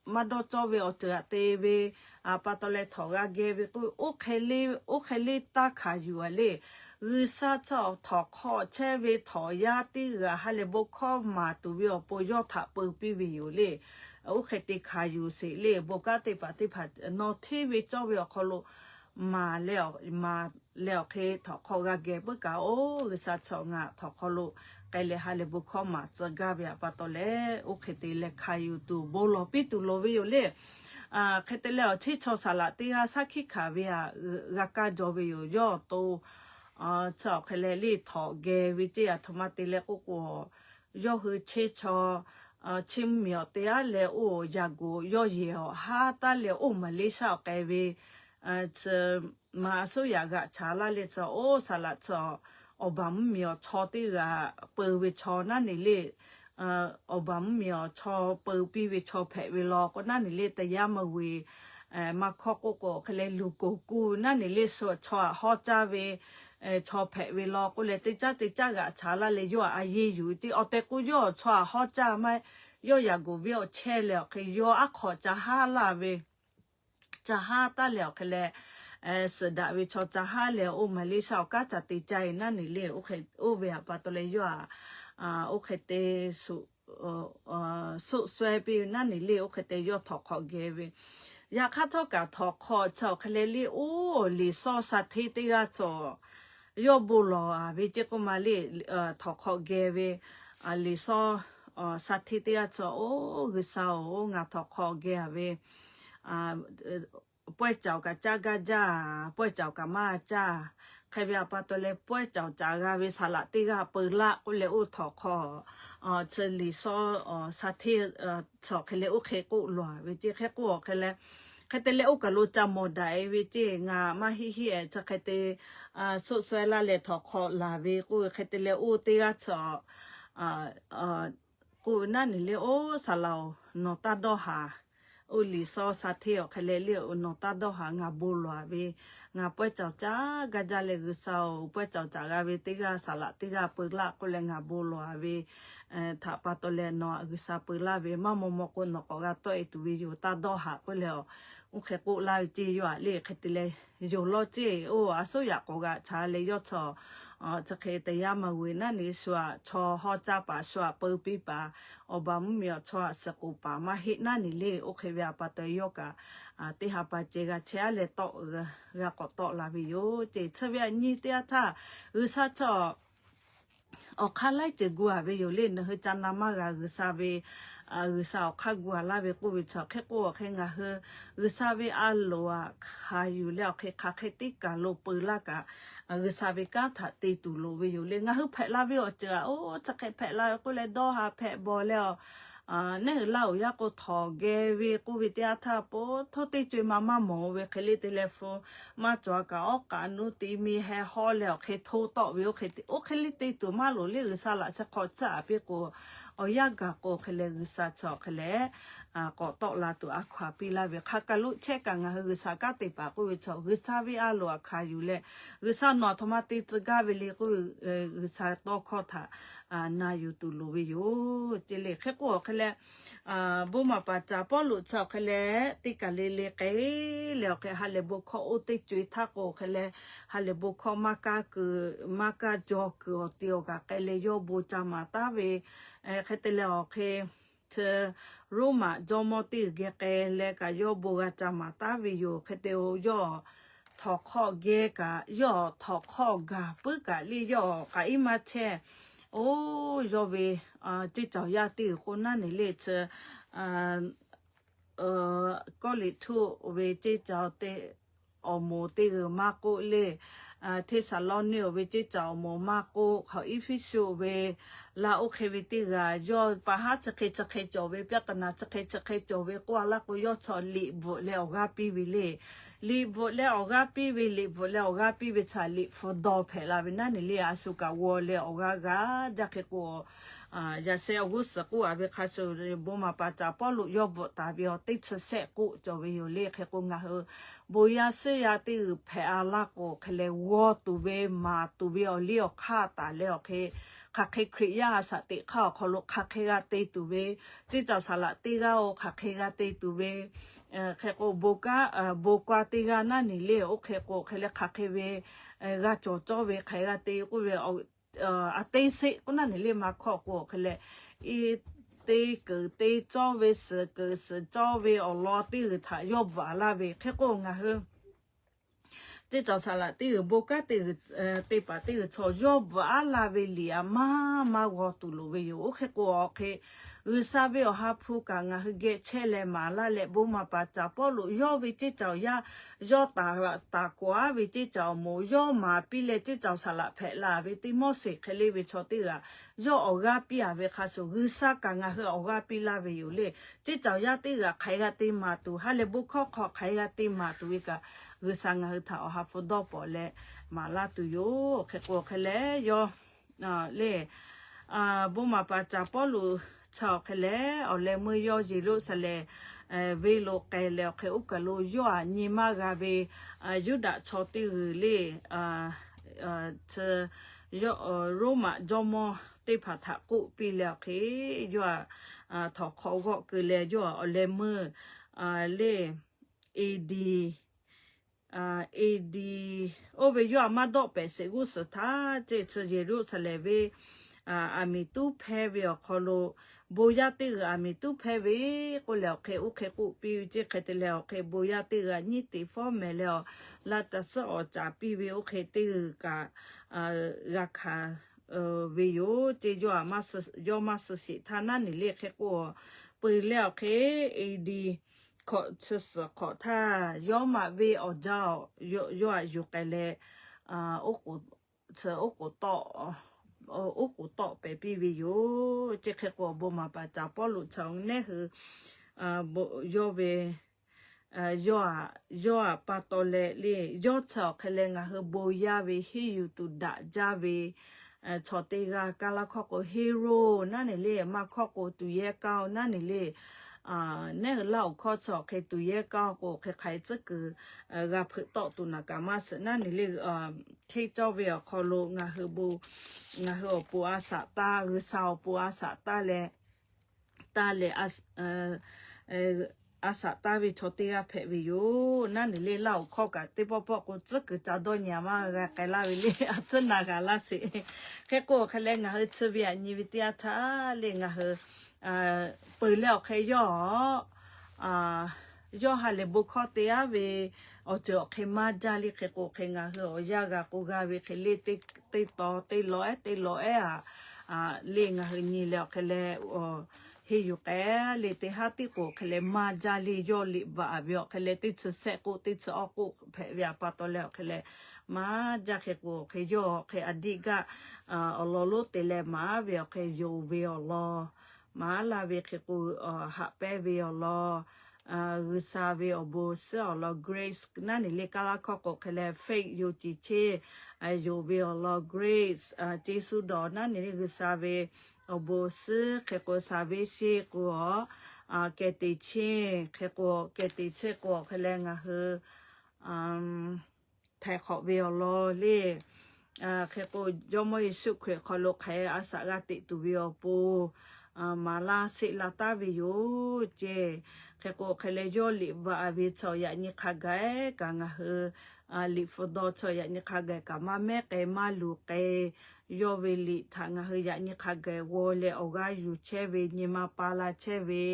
maˇ dawˇ cawˇ ve awˬ ceuˬ aꞈ te ve, aꞈ pa taw leh htawnˍ g'a geh ve k'oˆ, oˇ hk'e le taˇ hkanˍ yuˬ a le. G'uiˬsha chi htawnˍ hk'aw chehˇ ve htawnˍ yaˇ teˇ g'aˇ ha lehˬ bon hkawˇ maˍ tuˬ ve awˬ pon yawˇ htaꞈ peu piˇ ve yoˬ le. Oˇ hk'e te hkanˍ yuˬ sheˍ le. Bon kanˉ teˇ hpaˍ teˇ hpaˍ nawˬ hteˇ ve cawˇ ve awˬ hk'aw lo maˍ leh, maˍ leh awˬ hk'e htawnˍ hk'aw g'a geh puiˉ kaꞈ, oˇ G'uiˬsha chi ngaˬ htawnˍ hk'aw lo k'ai leh ha lehˬ bon hkawˇ maˍ tcuh gaˇ ve aꞈ pa taw leh, oˇ hk'e te leh hkanˍ yuˬ tuˬ bon lawˬ piˇ tuˬ loˍ ve yoˬ le. Hk'e te leh awˬ cheˇ chaw saˍ laꞈ teˇ g'aˇ shaˉ hkiˆ hkanˍ ve aꞈ g'a kaˇ jaw ve yoˬ. Yawˇ awˬ to chi awˬ hk'e leh liˇ htawnˍ geh ve ceˇ aˬ htoꞈ ma te leh k'oˆ k'o, yawˇ hui cheˇ chaw chi mvuhˇmiˬ awˬ te aˉ leh oˇ yaꞈ goˍ yawˇ yehˬ awˬ haˉ taˇ leh oˇ Maˍleˇshaˆ awˬ k'ai ve chi ma a suˉ yaꞈ g'aꞈ chaˍ laˇ leh chi oˇ saˍ laꞈ chi awˬ baˬ mvuhˇmiˬ awˬ chaw teˇ g'aˇ peu ve chaw naˉ neˬ le, awˬ baˬ mvuhˇmiˬ awˬ chaw peu piˇ ve chaw hpehꞈ ve law k'o naˉ neˬ le တရားမဝင် maˇ hkawˇ k'oˆ k'o hk'e leh luˬ koˍ kuˇ naˉ neˬ le chaw aꞈ hawˉ caˇ ve chaw hpehꞈ ve law k'oˆ leh teˇ caˉ teˇ caˉ g'aꞈ chaˍ laˇ leh yawˇ aꞈ a yeˇ yuˬ ceˇ. Awˬ tehˬ k'o yawˇ chaw aꞈ hawˉ caˇ maˇ, yawˇ yaꞈ goˍ viˉ awˬ chehˇ leh awˬ hk'e yawˇ aˉ hk'awꞈ ca haˉ laˇ ve ca haˉ taˇ leh awˬ hk'e leh, suhˍ daꞈ ve chaw ca haˉ leh oˇ Maˍleˇshaˆ awˬ kanˉ ca te caˇ e naˉ neˬ le. Oˇ ve aꞈ pa taw leh yawˇ aꞈ oˇ hk'e te suhˆ suhˆ suhˆ piˇ naˉ neˬ le. Oˇ hk'e te yawˇ htawnˍ hk'aw geh ve. Yaꞈ hk'aˇ htawˇ kaꞈ htawnˍ hk'aw chi awˬ hk'e leh liˇ oˇ liꞈ shawˉ sha hteˇ teˇ g'aˇ chi yawˇ bon lawˬ a ve ceˇ k'oˆ ma le. Htawnˍ hk'aw geh ve liꞈ shawˉ sha hteˇ teˇ g'aˇ chi, oˇ G'uiˬsha-oˬ, ngaˬ htawnˍ hk'aw geh a ve pawehˇ caoˬ kaꞈ caˇ gaˇ jaˇ, pawehˇ caoˬ kaꞈ maˇ caˇ. Hk'e ve aꞈ pa taw leh pawehˇ caoˬ caꞈ g'a ve saˍ laꞈ teˇ g'aˇ peu laˇ k'oˆ leh oˇ htawnˍ hk'aw chi liꞈ shawˉ sha hteˇ chi awˬ hk'e leh oˇ hk'e k'oˆ lawˬ ve ceˇ. Hk'e k'oˆ awˬ hk'e leh, hk'e te leh oˇ kaˬ lo ca mawˬ daꞈ e ve ceˇ, ngaˬ maˇ heˆ heˆ chi hk'e te suhˆ suhˆ laˇ leh htawnˍ hk'aw laˬ ve k'oˆ ve. Hk'e te leh oˇ teˇ g'aˇ chi k'oˆ ve naˉ neˬ le, oˇ saˍ laꞈ-oˬ, nawˬ taˇ dawˇ haˍ. Oˇ liꞈ shawˉ sha hteˇ awˬ hk'e leh liˇ nawˬ taˇ dawˇ haˍ, ngaˬ bon lawˬ a ve, ngaˬ pawehˇ caoˬ caˇ gaˇ jaˇ leh G'uiˬsha-oˬ, pawehˇ caoˬ caꞈ g'a ve teˇ g'aˇ saˍ laꞈ teˇ g'aˇ peu laˇ k'oˆ leh ngaˬ bon lawˬ a ve htaꞈ pa taw leh nawˬ aꞈ G'uiˬsha peu laˇ ve maˇ maw maw k'o nawˬ k'awꞈ g'a tawˆ e tuˬ ve yoˬ, taˇ dawˇ haˍ k'oˆ leh oˇ hk'e k'oˆ laˇ ve ceˇ. Yawˇ aꞈ le hk'e te leh yonˍ lawˇ ceˇ. Oˇ a suˉ yaꞈ k'awꞈ g'aꞈ chaˍ leh yawˇ chi chi hk'e တရားမဝင် naˉ neˬ shu aꞈ chaw hawˉ caˇ paˍ shu aꞈ peu piˇ paˍ, awˬ baˬ mvuhˇmiˬ awˬ chaw aꞈ suhˍ k'oˍ paˍ maˇ heˆ naˉ neˬ le. Oˇ hk'e ve aꞈ pa taw yawˇ kaꞈ teˇ ha pa ceh g'a chehˇ aˉ leh tawˆ g'a k'awꞈ tawˆ la ve yoˬ ceˇ. Chi ve aꞈ nyi teˇ yanˇ htaˇ G'uiˬsha chi awˬ hk'aˇ laiˉ ceuˬ gu a ve yoˬ le. Nawˬ hui ca na maˇ g'a G'uiˬsha ve, G'uiˬsha awˬ hk'aˇ gu a laˇ ve k'oˆ ve chi hk'e k'o awˬ hk'e ngaˬ hui G'uiˬsha ve a loˍ aꞈ hkanˍ yuˬ leh awˬ hk'e hk'aˬ hk'e teˇ kaˬ lo peu laˇ kaꞈ G'uiˬsha ve kanˉ htaꞈ te tuˬ loˍ ve yoˬ le. Ngaˬ hui hpehꞈ la ve awˬ ceuˬ aꞈ oˇ chi hk'e hpehꞈ la ve k'oˆ leh dawˇ haˍ hpehꞈ bawˬ leh a, neˇ uiˍ laˇ uiˍ yaˇ k'o htawnˍ geh ve k'oˆ ve teˇ yanˇ htaˇ po htoˇ teˇ co-e ma maˇ mawˬ ve hk'e le te leh fu maˇ cawˬ kaꞈ awˉ k'aꞈ nuˇ ti mi heh hawˉ leh awˬ hk'e hto tawˆ ve oˇ hk'e te, oˇ hk'e le te tuˬ maˇ loˍ le. G'uiˬsha laꞈ sheh hk'aw tcuhˉ aꞈ piˇ k'o awˬ yanˇ gaˬ k'o hk'e leh G'uiˬsha chi awˬ hk'e leh k'awꞈ tawˆ la tuˬ a hkaw a piˇ laˇ ve hk'a kaˬ lo chehˇ kaꞈ ngaˬ hui G'uiˬsha kanˉ te paˍ k'oˆ ve chi G'uiˬsha ve a loˍ aꞈ hkanˍ yuˬ leh G'uiˬsha nawˬ aˬ htoꞈ ma te tcuh gaˇ ve le k'oˆ ve G'uiˬsha tawˇ hkawˇ htaꞈ na yuˬ tuˬ loˍ ve yoˬ ceˇ le. Hk'e k'o awˬ hk'e leh bon maˍ paˍ caˍ Pawˇluꞈ chi awˬ hk'e leh teˇ kaˬ le le k'ai leh awˬ hk'e ha lehˬ bon hkawˇ oˇ teˇ co-e htaˇ k'o awˬ hk'e leh ha lehˬ bon hkawˇ maˇ kaˇ kuiˬ maˇ kaˇ jaw kuiˬ awˬ ti awˬ kaꞈ k'ai leh yawˇ bon ca maˍ taˉ ve hk'e te leh awˬ hk'e Roˉmaꞈ jawˇmawˇ teˇ g'uiˬ geh k'ai leh kaꞈ yawˇ bon g'a ca maˍ taˉ ve yoˬ. Hk'e te-o yawˇ htawnˍ hk'awˇ geh kaꞈ yawˇ htawnˍ hk'awˇ gaˬ puiˉ kaꞈ le yawˇ k'aꞈ iˉ maˇ chehˇ. Oˇ yawˇ ve ceˇ caoˬ yaˇ teˇ g'uiˬ k'o naˉ neˬ le chi Kawˇliˍtuˆ ve ceˇ caoˬ teˇ awˬ moˍ teˇ g'uiˬ maˇ k'oˆ le, Hteˇsaˍlawˇniˆ ve ceˇ caoˬ awˬ moˍ maˇ k'oˆ, hk'awꞈ Eˇfeˇsuꞈ ve laˇ oˇ hk'e ve teˇ g'aˇ yawˇ pa haˉ chi hk'e chi hk'e cawˬ ve ပြဿနာ chi hk'e chi hk'e cawˬ ve k'oˆ a laˇ k'o yawˇ chaw liꞈ bvuhꞈ leh awˬ g'aˇ piˇ ve le. Liꞈ bvuhꞈ leh awˬ g'aˇ piˇ ve, liꞈ bvuhꞈ leh awˬ g'aˇ piˇ ve htaꞈ liꞈ hpu dawˇ hpehꞈ la ve naˉ neˬ le, a shu kaꞈ g'aw leh awˬ g'aˇ g'a jaˇ hk'e k'o, yaꞈ sheh awˬ g'uˇ suhˍ k'oˆ a ve hk'a shuˍ, bon maˍ paˍ caˍ Pawˇluꞈ yawˇ bvuhꞈ taˍ ve awˬ teˇ chi shehˆ k'oˆ cawˬ ve yoˬ le. Hk'e k'o ngaˬ hui bon yaˇ shiˉ yaˇ teˇ g'uiˬ hpehꞈ a laˇ k'o, hk'e leh g'aw tuˬ ve, maˍ tuˬ ve awˬ liˇ awˬ hk'aˇ taˍ leh awˬ hk'e, hk'aˬ hk'e Hkriꞈ yaˇ a shaꞈ teꞈ hk'aˇ awˬ hk'aw lo hk'aˬ hk'e g'a te tuˬ ve, ceˇ caoˬ saˍ laꞈ teˇ g'aˇ oˬ hk'aˬ hk'e g'a te tuˬ ve, hk'e k'o bon kaˉ bon kaˉ teˇ g'aˇ naˉ neˬ le, oˇ hk'e k'o hk'e leh hk'aˬ hk'e ve g'a cawˬ cawˇ ve hk'aˬ hk'e g'a te k'oˆ ve, a teˇ sheˆ k'oˆ naˉ neˬ le, maˇ hk'awꞈ k'o hk'e leh, teˇ keunˍ te cawˇ ve, suhˍ keunˍ suhˍ cawˇ ve awˬ lawn teˇ g'uiˬ htaꞈ yawˇ bvuhꞈ a laˇ ve. Hk'e k'o ngaˬ hui ceˇ caoˬ saˍ laꞈ teˇ g'uiˬ, bon kaˉ teˇ g'uiˬ, teˇ hpaˍ teˇ g'uiˬ chaw yawˇ bvuhꞈ a laˇ ve liꞈ a maˇ maˇ g'aw tuˬ loˍ ve yoˬ. Oˇ hk'e k'o awˬ hk'e G'uiˬsha ve awˬ ha hpu kaꞈ ngaˬ hui geh chehˇ leh maˍ laˇ leh, bon maˍ paˍ caˍ Pawˇluꞈ yawˇ ve ceˇ caoˬ yaˇ, yawˇ taˍ taˍ k'awꞈ a ve ceˇ caoˬ awˬ moˍ yawˇ maˍ piˇ leh ceˇ caoˬ saˍ laꞈ hpehꞈ la ve teˇ Mawˇsehˍ hk'e le ve chaw teˇ g'aˇ yawˇ awˬ g'aˇ piˇ a ve hk'a shuˍ, G'uiˬsha kaꞈ ngaˬ hui awˬ g'aˇ piˇ laˇ ve yoˬ le. Ceˇ caoˬ yaˇ teˇ g'aˇ hk'aˬ hk'e g'a te maˍ tuˬ, ha lehˬ bon hkawˇ hk'aw hk'aˬ hk'e g'a te maˍ tuˬ ve kaꞈ, G'uiˬsha ngaˬ hui htaꞈ awˬ ha hpu dawˇ pawˍ leh maˍ laˇ tuˬ yoˬ. Hk'e k'o hk'e leh yawˇ le, bon maˍ paˍ caˍ Pawˇluꞈ chi awˬ hk'e leh awˬ leh meuˇ yawˇ Yeˍruˆsaˍlehnˍ venˇ lo k'ai leh awˬ hk'e, oˇ kaˬ lo yawˇ aꞈ nyi maˇ g'a ve Yuˇdaꞈ chaw teˇ g'uiˬ le, chi Roˉmaꞈ jawˇmawˇ teˇ hpaˍ htaꞈ k'oˆ piˇ leh awˬ hk'e, yawˇ aꞈ htawnˍ hk'aw g'awˆ keu leh yawˇ awˬ leh meuˇ le, A D, A D, oˇ ve yawˇ aꞈ maˇ dawˆ pehˍ sheˍ g'uˇ suhˍ htaˇ ceˇ, chi Yeˍruˆsaˍlehnˍ venˇ aˬ miˍ tuˉ hpehˇ ve awˬ hk'aw lo bon yaˇ teˇ g'uiˬ aˬ miˍ tuˉ hpehˇ ve k'oˆ leh awˬ hk'e, oˇ hk'e k'oˆ piˇ ve ceˇ. Hk'e te leh awˬ hk'e bon yaˇ teˇ g'uiˬ aꞈ nyiˇ teꞈ fawˉ mehˍ leh awˬ laˇ taˍ suhˉ awˍ caˍ piˇ ve oˇ hk'e teˇ g'uiˬ kaꞈ g'a hkanˍ ve yoˬ ceˇ. Yawˇ maˇ suh sheˍ htaˇ naˉ neˬ le. Hk'e k'o peuˬ leh awˬ hk'e A D hkawꞈ chi suhˍ hk'awꞈ htaˇ, Roˉmaꞈ venˇ awˬ jaˇ yawˇ aꞈ yuˬ k'ai leh, oˉ k'oˍ tawˆ pehˍ piˇ ve yoˬ ceˇ. Hk'e k'o bon maˍ paˍ caˍ Pawˇluꞈ chi awˬ neˉ hui yawˇ ve yawˇ aꞈ, yawˇ aꞈ pa taw leh le, yawˇ chi awˬ hk'e leh ngaˬ hui bon yaˇ ve henˇ yuˬ tuˬ daꞈ jaˇ ve chaw teˇ g'aˇ, Kaˇlaˇ hkawˇ k'o hero naˉ neˬ le, maˇ hkawˇ k'o tuˬ yehˇ kaˇ naˉ neˬ le. Neˉ hui Laˇ huˍ hkawˇ chi awˬ hk'e tuˬ yehˇ kaˇ k'o hk'e hk'aˬ hk'e tcuhˉ kuiˬ g'a hpeuꞈ tawˆ tuˬ naˍ kaꞈ maˇ shiˍ naˉ neˬ le. Hteˇ cawˇ ve awˬ hk'aw lo ngaˬ hui bon, ngaˬ hui awˬ pon a shaꞈ taˇ, G'uiˬsha awˬ pon a shaꞈ taˇ leh, taˇ leh a shaꞈ taˇ ve chaw teˇ g'aˇ hpehꞈ ve yoˬ naˉ neˬ le. Laˇ huˍ hkawˇ kaꞈ teˇ pawˆ pawˆ k'o tcuhˉ kuiˬ ca dawˇ nyi a maˇ g'a k'ai laˇ ve le, a tcuhˉ naˍ g'a laˇ sheˍ. Hk'e k'o hk'e leh ngaˬ hui chi ve aꞈ nyi ve teˇ yanˇ htaˇ le ngaˬ hui peuˬ leh awˬ hk'e yawˇ yawˇ ha lehˬ bon hkawˇ te aˉ ve awˬ ceuˬ awˬ hk'e maˇ jaˇ le. Hk'e k'o hk'e ngaˬ hui awˬ yanˇ g'a k'o g'a ve hk'e le, teˇ taw teˇ law ehˉ teˇ law ehˉ a le ngaˬ hui nyi leh awˬ hk'e leh henˇ yuˬ k'ai le. Teˇ haˉ tiˉ k'o hk'e leh maˇ jaˇ le. Yawˇ liꞈ bvuhꞈ a ve awˬ hk'e leh teˇ chi shehˆ k'oˆ teˇ chi awˇ k'oˆ hpehꞈ ve aꞈ pa taw leh awˬ hk'e leh maˇ jaˇ. Hk'e k'o hk'e yawˇ hk'e a diˆ gaˇ awˬ lawn lonˉ te leh maˍ ve awˬ hk'e yonˍ ve awˬ lawn maˍ laˇ ve hk'e k'o, haꞈ pehnˇ ve awˬ lawn, G'uiˬsha ve awˬ bon suhˉ awˬ lawn grace naˉ neˬ le. Kaˇlaˇ hkawˇ k'o hk'e leh faith yoˬ ciˍ cheˇ, yonˍ ve awˬ lawn grace, ceˇ suˉ dawˬ naˉ neˬ le. G'uiˬsha ve awˬ bon suhˉ hk'e k'o salvation k'o a, kehˬ te cheˇ hk'e k'o, kehˬ te cheˇ k'o hk'e leh ngaˬ hui htaiˍ hk'awꞈ ve awˬ lawn le. Hk'e k'o Jawˇmawˇ Yeˍsuˆ Hkriꞈ hk'aw lo hk'aˬ hk'e a shaꞈ g'a teꞈ tuˬ ve awˬ pon maˍ laˇ sheˆ la taˍ ve yoˬ ceˇ. Hk'e k'o hk'e leh yawˇ liꞈ bvuhꞈ a ve chaw yaꞈ nyi hk'a gaˬ kaꞈ ngaˬ hui liꞈ hpu dawˇ chaw yaꞈ nyi hk'a gaˬ kaꞈ maˇ mehˉ k'ai maˇ luˬ k'ai. Yawˇ ve liꞈ htaꞈ ngaˬ hui yaꞈ nyi hk'a gaˬ g'aw leh awˬ g'aˇ yuˬ chehˇ ve, nyi ma pa la chehˇ ve,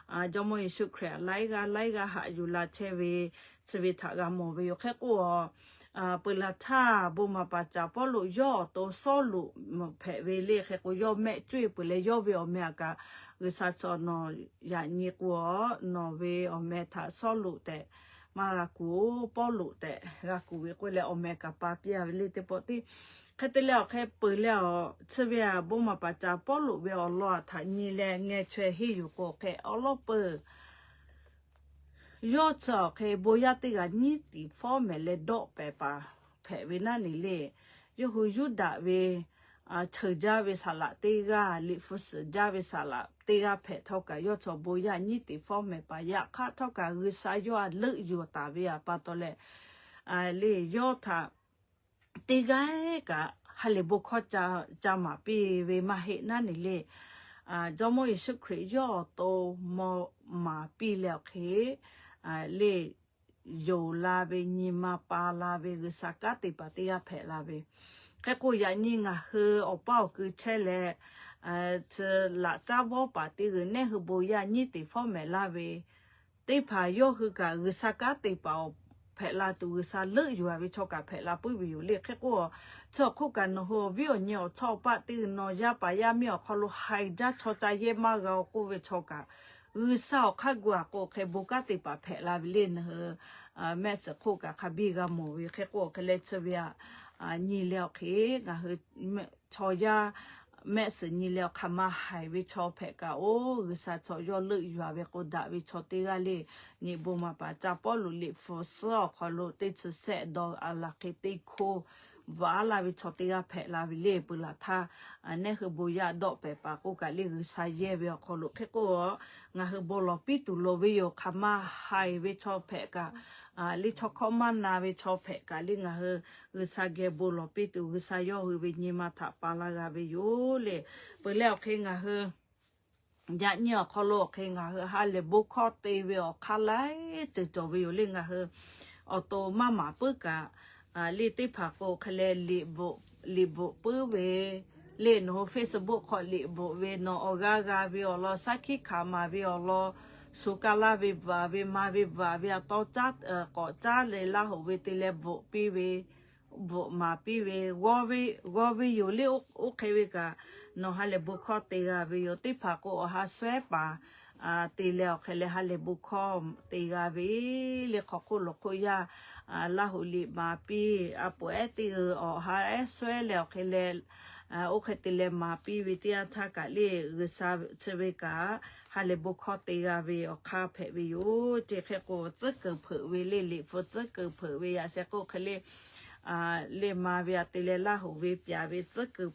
Jawˇmawˇ Yeˍsuˆ Hkriꞈ laiˉ g'aˇ laiˉ g'aˇ haꞈ yuˬ la chehˇ ve, chi ve htaꞈ g'a mawˬ ve yoˬ. Hk'e k'o peuˬ laˬ htaˇ bon maˍ paˍ caˍ Pawˇluꞈ yawˇ awˬ to Sawˉluꞈ hpehꞈ ve le. Hk'e k'o yawˇ mehˆ cuˇ e peuˬ leh yawˇ ve awˬ meh aꞈ kaꞈ G'uiˬsha chaw nawˬ yaꞈ nyi k'o a, nawˬ ve awˬ meh htaꞈ Sawˉluꞈ tehꞈ maˇ g'a kuˬ, Pawˇluꞈ tehꞈ g'a kuˬ ve k'oˆ leh awˬ meh kaꞈ pa piˇ a ve le teˇ pawˆ tiˉ. Hk'e te leh awˬ hk'e peuˬ leh a, chi ve a bon maˍ paˍ caˍ Pawˇluꞈ ve awˬ lawn aꞈ htaꞈ nyi leh ngeh chaweh henˇ yuˬ k'o hk'e awˉ lawˉ peuˬ Yawˇ chi awˬ hk'e bon yaˇ teˇ g'aˇ nyiˉ tiˍ fawˉ mehˍ leh dawˆ pehˍ paˍ hpehꞈ ve naˉ ne le. Yawˇ hui Yuˇdaꞈ ve, cheuˬ jaˇ ve saˍ laꞈ teˇ g'aˇ, liꞈ hpu suhˍ jaˇ ve saˍ laꞈ teˇ g'aˇ hpehꞈ htawˇ kaꞈ, yawˇ chi awˬ bon yaˇ nyiˉ tiˍ fawˉ mehˍ paˍ. Yaꞈ hk'aˇ htawˇ kaꞈ G'uiˬsha yawˇ htaꞈ leuˆ yuˬ taˍ ve pa taw leh, le yawˇ htaꞈ teˇ g'aˇ kaꞈ ha lehˬ bon hkawˇ ca maˍ piˇ ve maˇ heˆ naˉ ne le. Jawˇmawˇ Yeˍsuˆ Hkriꞈ yawˇ awˬ to maˍ piˇ leh awˬ hk'e, le yonˍ la ve, nyi ma pa la ve G'uiˬsha kanˉ te paˍ teˇ g'aˇ hpehꞈ la ve. Hk'e k'o, yaꞈ nyi ngaˬ hui awˬ paˇ awˬ kui chehˇ leh, laꞈ caˉ vawˇ paˍ teˇ g'uiˬ neˇ hui bon yaˇ nyiˉ tiˍ fawˉ mehˍ laˇ ve teˇ hpaˍ yawˇ hui kaꞈ G'uiˬsha kanˉ te paˍ awˬ hpehꞈ la tuˬ, G'uiˬsha leuˆ yuˬ a ve chaw kaꞈ hpehꞈ la puiˉ ve yoˬ le. Hk'e k'o, chi awˬ hk'oˆ kaꞈ nawˬ hui awˬ viˉ awˬ nyi awˬ chawˇ awˬ paˆ teˇ g'uiˬ nawˬ yaˇ paˍ yaˇ miˇ awˬ hk'aw lo haiˬ jaˇ chaw ca yehˇ maˇ g'a k'oˆ ve chaw kaꞈ, G'uiˬsha awˬ hk'aˇ gu aꞈ k'o hk'e bon kanˉ te paˍ hpehꞈ la ve le. Nawˬ hui mehˆ suhˍ hk'oˆ kaꞈ hk'a biˇ g'a mawˬ ve. Hk'e k'o, awˬ hk'e leh chi ve aꞈ nyi leh awˬ hk'e ngaˬ hui chaw yaˇ mehˆ suhˍ nyi leh awˬ hk'aˬ ma haiˬ ve chaw hpehꞈ kaꞈ, oˇ G'uiˬsha chaw yawˇ leuˆ yuˬ a ve k'o, daꞈ ve chaw teˇ g'aˇ le. Nyi bon maˍ paˍ ca Pawˇluꞈ liꞈ hpu suhˉ awˬ hk'aw lo teˇ chi sehˆ dawˇ a laˬ hk'e teˇ hkoˇ vaꞈ laˇ ve chaw teˇ g'aˇ hpehꞈ la ve le. Peuˬ laˬ htaˇ, neˇ hui bon yaˇ dawˆ pehˍ paˍ k'oˆ kaꞈ le G'uiˬsha yehˇ ve awˬ hk'aw lo hk'e k'o, ngaˬ hui bon lawˬ piˇ tuˬ loˍ ve yoˬ. Hk'aˬ ma haiˬ ve chaw hpehꞈ kaꞈ, le chaw hkawˇ maˇ na ve chaw hpehꞈ kaꞈ le ngaˬ hui G'uiˬsha geh bon lawˬ piˇ tuˬ G'uiˬsha yawˇ hui ve nyi ma htaꞈ pa laˇ g'a ve yoˬ le. Peuˬ leh awˬ hk'e ngaˬ hui yaꞈ nyi awˬ hk'aw lo awˬ hk'e ngaˬ hui ha lehˬ bon hkawˇ te ve awˬ hk'aˇ laiˉ ceuˬ cawˬ ve yoˬ le. Ngaˬ hui awˬ to maˇ maˍ puiˉ kaꞈ, le teˇ hpaˍ k'o hk'e leh liꞈ bvuhꞈ puiˉ ve le. Nawˬ hui Facebook hk'aw liꞈ bvuhꞈ ve, nawˬ awˬ g'aˇ g'a ve awˬ lawn, shaˉ hkiˆ hkanˍ maˍ ve awˬ lawn, shu ka laˇ ve bvuhꞈ ve, maˍ ve bvuhꞈ ve, aˬ taw caˉ k'awꞈ caˉ leh Laˇ hoꞈ ve te leh bvuhꞈ piˇ ve, bvuhꞈ maˍ piˇ ve, g'awˇ ve yoˬ le. Oˇ hk'e ve kaꞈ nawˬ ha lehˬ bon hkawˇ te g'a ve yoˬ. Teˇ hpaˍ k'o awˬ ha suhˉ paˍ te leh awˬ hk'e leh ha lehˬ bon hkawˇ te g'a ve le. Hk'aw hk'oˆ lawˬ hk'oˆ yaˇ Laˇ hoꞈ liꞈ maˍ piˇ, a poˍ ehˉ teˇ g'uiˬ awˬ ha ehˉ suhˉ leh awˬ hk'e leh, oˇ hk'e te leh maˍ piˇ ve teˇ yanˇ htaˇ kaꞈ le G'uiˬsha chi ve kaꞈ ha lehˬ bon hkawˇ te g'a ve awˬ hk'aˇ hpehꞈ ve yoˬ. Chi hk'e k'o tcuhˉ kuiˬ hpeuꞈ ve le, liꞈ hpu tcuhˉ kuiˬ hpeuꞈ ve yaꞈ sheh k'o hk'e le le maˍ ve aꞈ te leh Laˇ hoꞈ ve pyaˍ ve tcuhˉ kuiˬ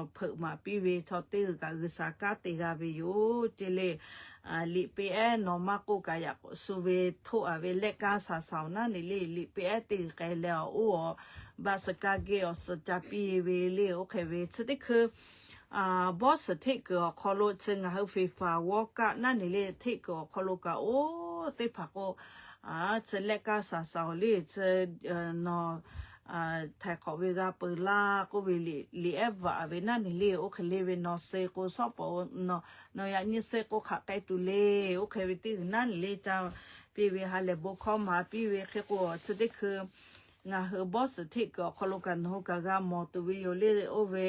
hpeuꞈ maˍ piˇ ve chaw teˇ g'uiˬ kaꞈ G'uiˬsha kanˉ te g'a ve yoˬ. Ceˇ le, liꞈ pe ehˉ nawˬ maˇ k'oˆ kaꞈ yaꞈ k'awꞈ shu ve htoˆ a ve lehˆ kaˇ shaˍ shaˍ awˬ naˉ ne le, liꞈ pe ehˉ teˇ g'uiˬ k'ai leh awˬ oˇ awˬ baˆ suhˍ kaˇ geh awˬ suhˍ ca piˇ ve le. Oˇ hk'e ve chi teˇ hkui bawˇ suhˍ hteˆ kuiˬ awˬ hk'aw lo chi ngaˬ hui feˍ faˍ g'awˇ kaˆ naˉ ne le, hteˆ kuiˬ awˬ hk'aw lo kaꞈ oˇ teˇ hpaˍ k'o chi lehˆ kaˇ shaˍ shaˍ awˬ le chi nawˬ htaiˍ hk'awꞈ ve g'a peuˬ laˇ k'oˆ ve liꞈ ehˉ bvuhꞈ ve naˉ ne le. Oˇ hk'e le ve nawˬ suh k'o shawˉ paˍ, nawˬ yaꞈ nyi suh k'o hk'aˬ k'ai tuˬ le. Oˇ hk'e ve teˇ g'uiˬ naˉ ne le ca piˇ ve ha lehˬ bon hkawˇ maˍ piˇ ve hk'e k'o chi teˇ hkui ngaˬ hui bawˇ suhˍ hteˆ kuiˬ awˬ hk'aw lo kaꞈ nawˬ hui kaꞈ g'a mawˬ tuˬ ve yoˬ le. Oˇ ve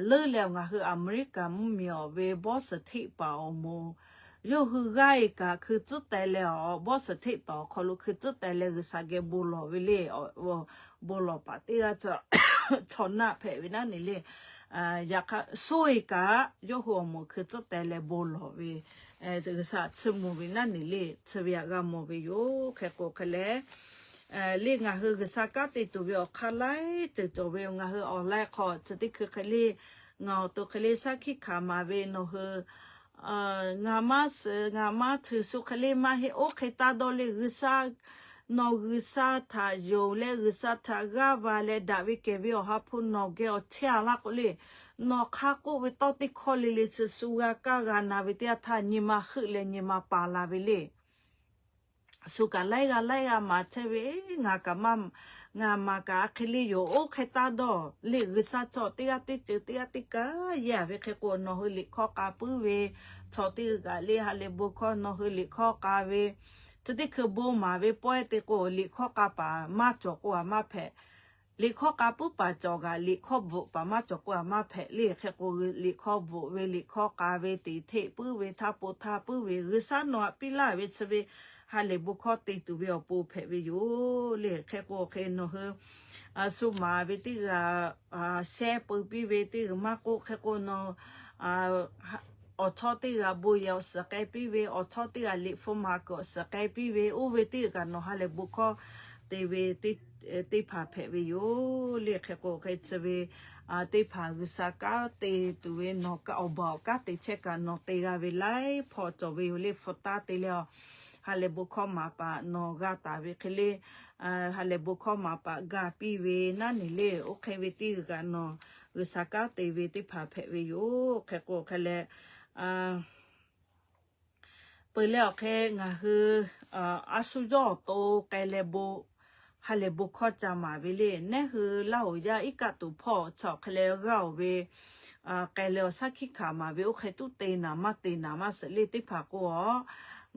leuˉ leh ngaˬ hui Aˍmeˍriˆkaˍ mvuhˇmiˬ awˬ ve bawˇ suhˍ hteˆ paˍ awˬ moˍ yawˇ hui g'aˇ e kaꞈ hkui tcuhˉ teh leh awˬ bawˇ suhˍ hteˆ tawˍ awˬ hk'aw lo hkui tcuhˉ teh leh G'uiˬsha geh bon lawˬ ve le. Bon lawˬ paˍ teˇ g'aˇ chaw naˆ hpehꞈ ve naˉ ne le. Yaꞈ hk'aˇ suh e kaꞈ yawˇ hui awˬ moˍ hkui tcuhˉ teh leh bon lawˬ ve G'uiˬsha chiˇ mvuh ve naˉ ne le. Chi ve aꞈ g'a mawˬ ve yoˬ. Hk'e k'o hk'e leh le ngaˬ hui G'uiˬsha kanˉ te tuˬ ve awˬ hk'aˇ laiˉ ceuˬ cawˬ ve yoˬ. Ngaˬ hui awˬ laiˉ hk'aw chi teˇ hkui hk'e le ngaˬ awˬ to hk'e le shaˉ hkiˆ hkanˍ maˍ ve nawˬ hui ngaˬ maˇ suh ngaˬ maˇ htui shu hk'e le maˇ heˆ. Oˇ hk'e taˇ dawˇ le G'uiˬsha, nawˬ G'uiˬsha htaꞈ yonˍ leh G'uiˬsha htaꞈ g'aˇ va leh daꞈ ve kehˬ ve Awˬ ha hpu nawˬ geh awˬ chehˇ a laˇ k'o le, nawˬ hk'a k'oˆ ve tawˇ teˇ hkawˇ le le chi shu g'a kaˇ g'a na ve teˇ yanˇ htaˇ nyi ma heuˆ leh nyi ma paˍ la ve le. Shu kaꞈ laiˉ g'aˇ laiˉ g'aˇ maˍ chehˇ ve, ngaˬ kaꞈ maˇ, ngaˬ maˍ kaꞈ a hk'e le yoˬ. Oˇ hk'e taˇ dawˇ le G'uiˬsha chaw teˇ g'aˇ teˇ ceuˬ teˇ g'aˇ teˇ kaꞈ yehˇ ve hk'e k'o nawˬ hui liꞈ hkawˇ k'a puiˉ ve, chaw teˇ g'uiˬ kaꞈ le ha lehˬ bon hkawˇ nawˬ hui liꞈ hkawˇ k'a ve, chi teˇ hkui bon maˍ ve pawehˇ te k'o liꞈ hkawˇ k'a paˍ maˇ cawˬ k'o a maˇ hpehꞈ. Liꞈ hkawˇ k'a puiˉ paˍ cawˬ kaꞈ liꞈ hkawˇ bvuhꞈ paˍ maˇ cawˬ k'o a maˇ hpehꞈ le. Hk'e k'o liꞈ hkawˇ bvuhꞈ ve, liꞈ hkawˇ k'a ve, teꞈ hteˆ puiˉ ve, htaˇ po htaˇ puiˉ ve, G'uiˬsha nawˬ htaꞈ piˇ laˇ ve chi ve ha lehˬ bon hkawˇ te tuˬ ve awˬ pon hpehꞈ ve yoˬ le. Hk'e k'o hk'e nawˬ hui shu maˍ ve teˇ g'aˇ shehˇ peu piˇ ve teˇ g'uiˬ maˇ k'oˆ hk'e k'o nawˬ awˬ chawˇ teˇ g'aˇ bon yehˬ awˬ suhˍ k'ai piˇ ve, awˬ chawˇ teˇ g'aˇ liꞈ hpu maˍ kuiˬ awˬ suhˍ k'ai piˇ ve, oˇ ve teˇ g'aˇ nawˬ ha lehˬ bon hkawˇ te ve teˇ hpaˍ hpehꞈ ve yoˬ. Lehˬ hk'e k'o hk'e chi ve teˇ hpaˍ G'uiˬsha kanˉ te tuˬ ve nawˬ kaꞈ awˬ baˬ awˬ kanˉ te chehˇ kaꞈ nawˬ te g'a ve laiˉ hpawˇ cawˬ ve yoˬ. Lehˬ hpu taˇ te leh a, ha lehˬ bon hkawˇ maˍ paˍ nawˬ g'a taˍ ve hk'e lehˬ, ha lehˬ bon hkawˇ maˍ paˍ ga piˇ ve naˉ neˬ lehˬ, oˇ hk'e ve teˇ g'aˇ nawˬ G'uiˬsha kanˉ te ve teˇ hpaˍ hpehꞈ ve yoˬ. Hk'e k'o hk'e leh, peuˬ leh awˬ hk'e ngaˬ hui a shu yawˇ awˬ to k'ai leh bon, ha lehˬ bon hkawˇ ca maˍ ve lehˬ, nehˉ hui Laˇhuˍ yaˇ iˉ kaˆ tuˬ hpawˇ chi awˬ hk'e leh g'aˇ oˬ ve k'ai leh awˬ shaˉ hkiˆ hkanˍ maˍ ve oˇ hk'e tuˉ te naˍ maˇ te naˍ maˇ suhˍ lehˬ teˇ hpaˍ k'o a,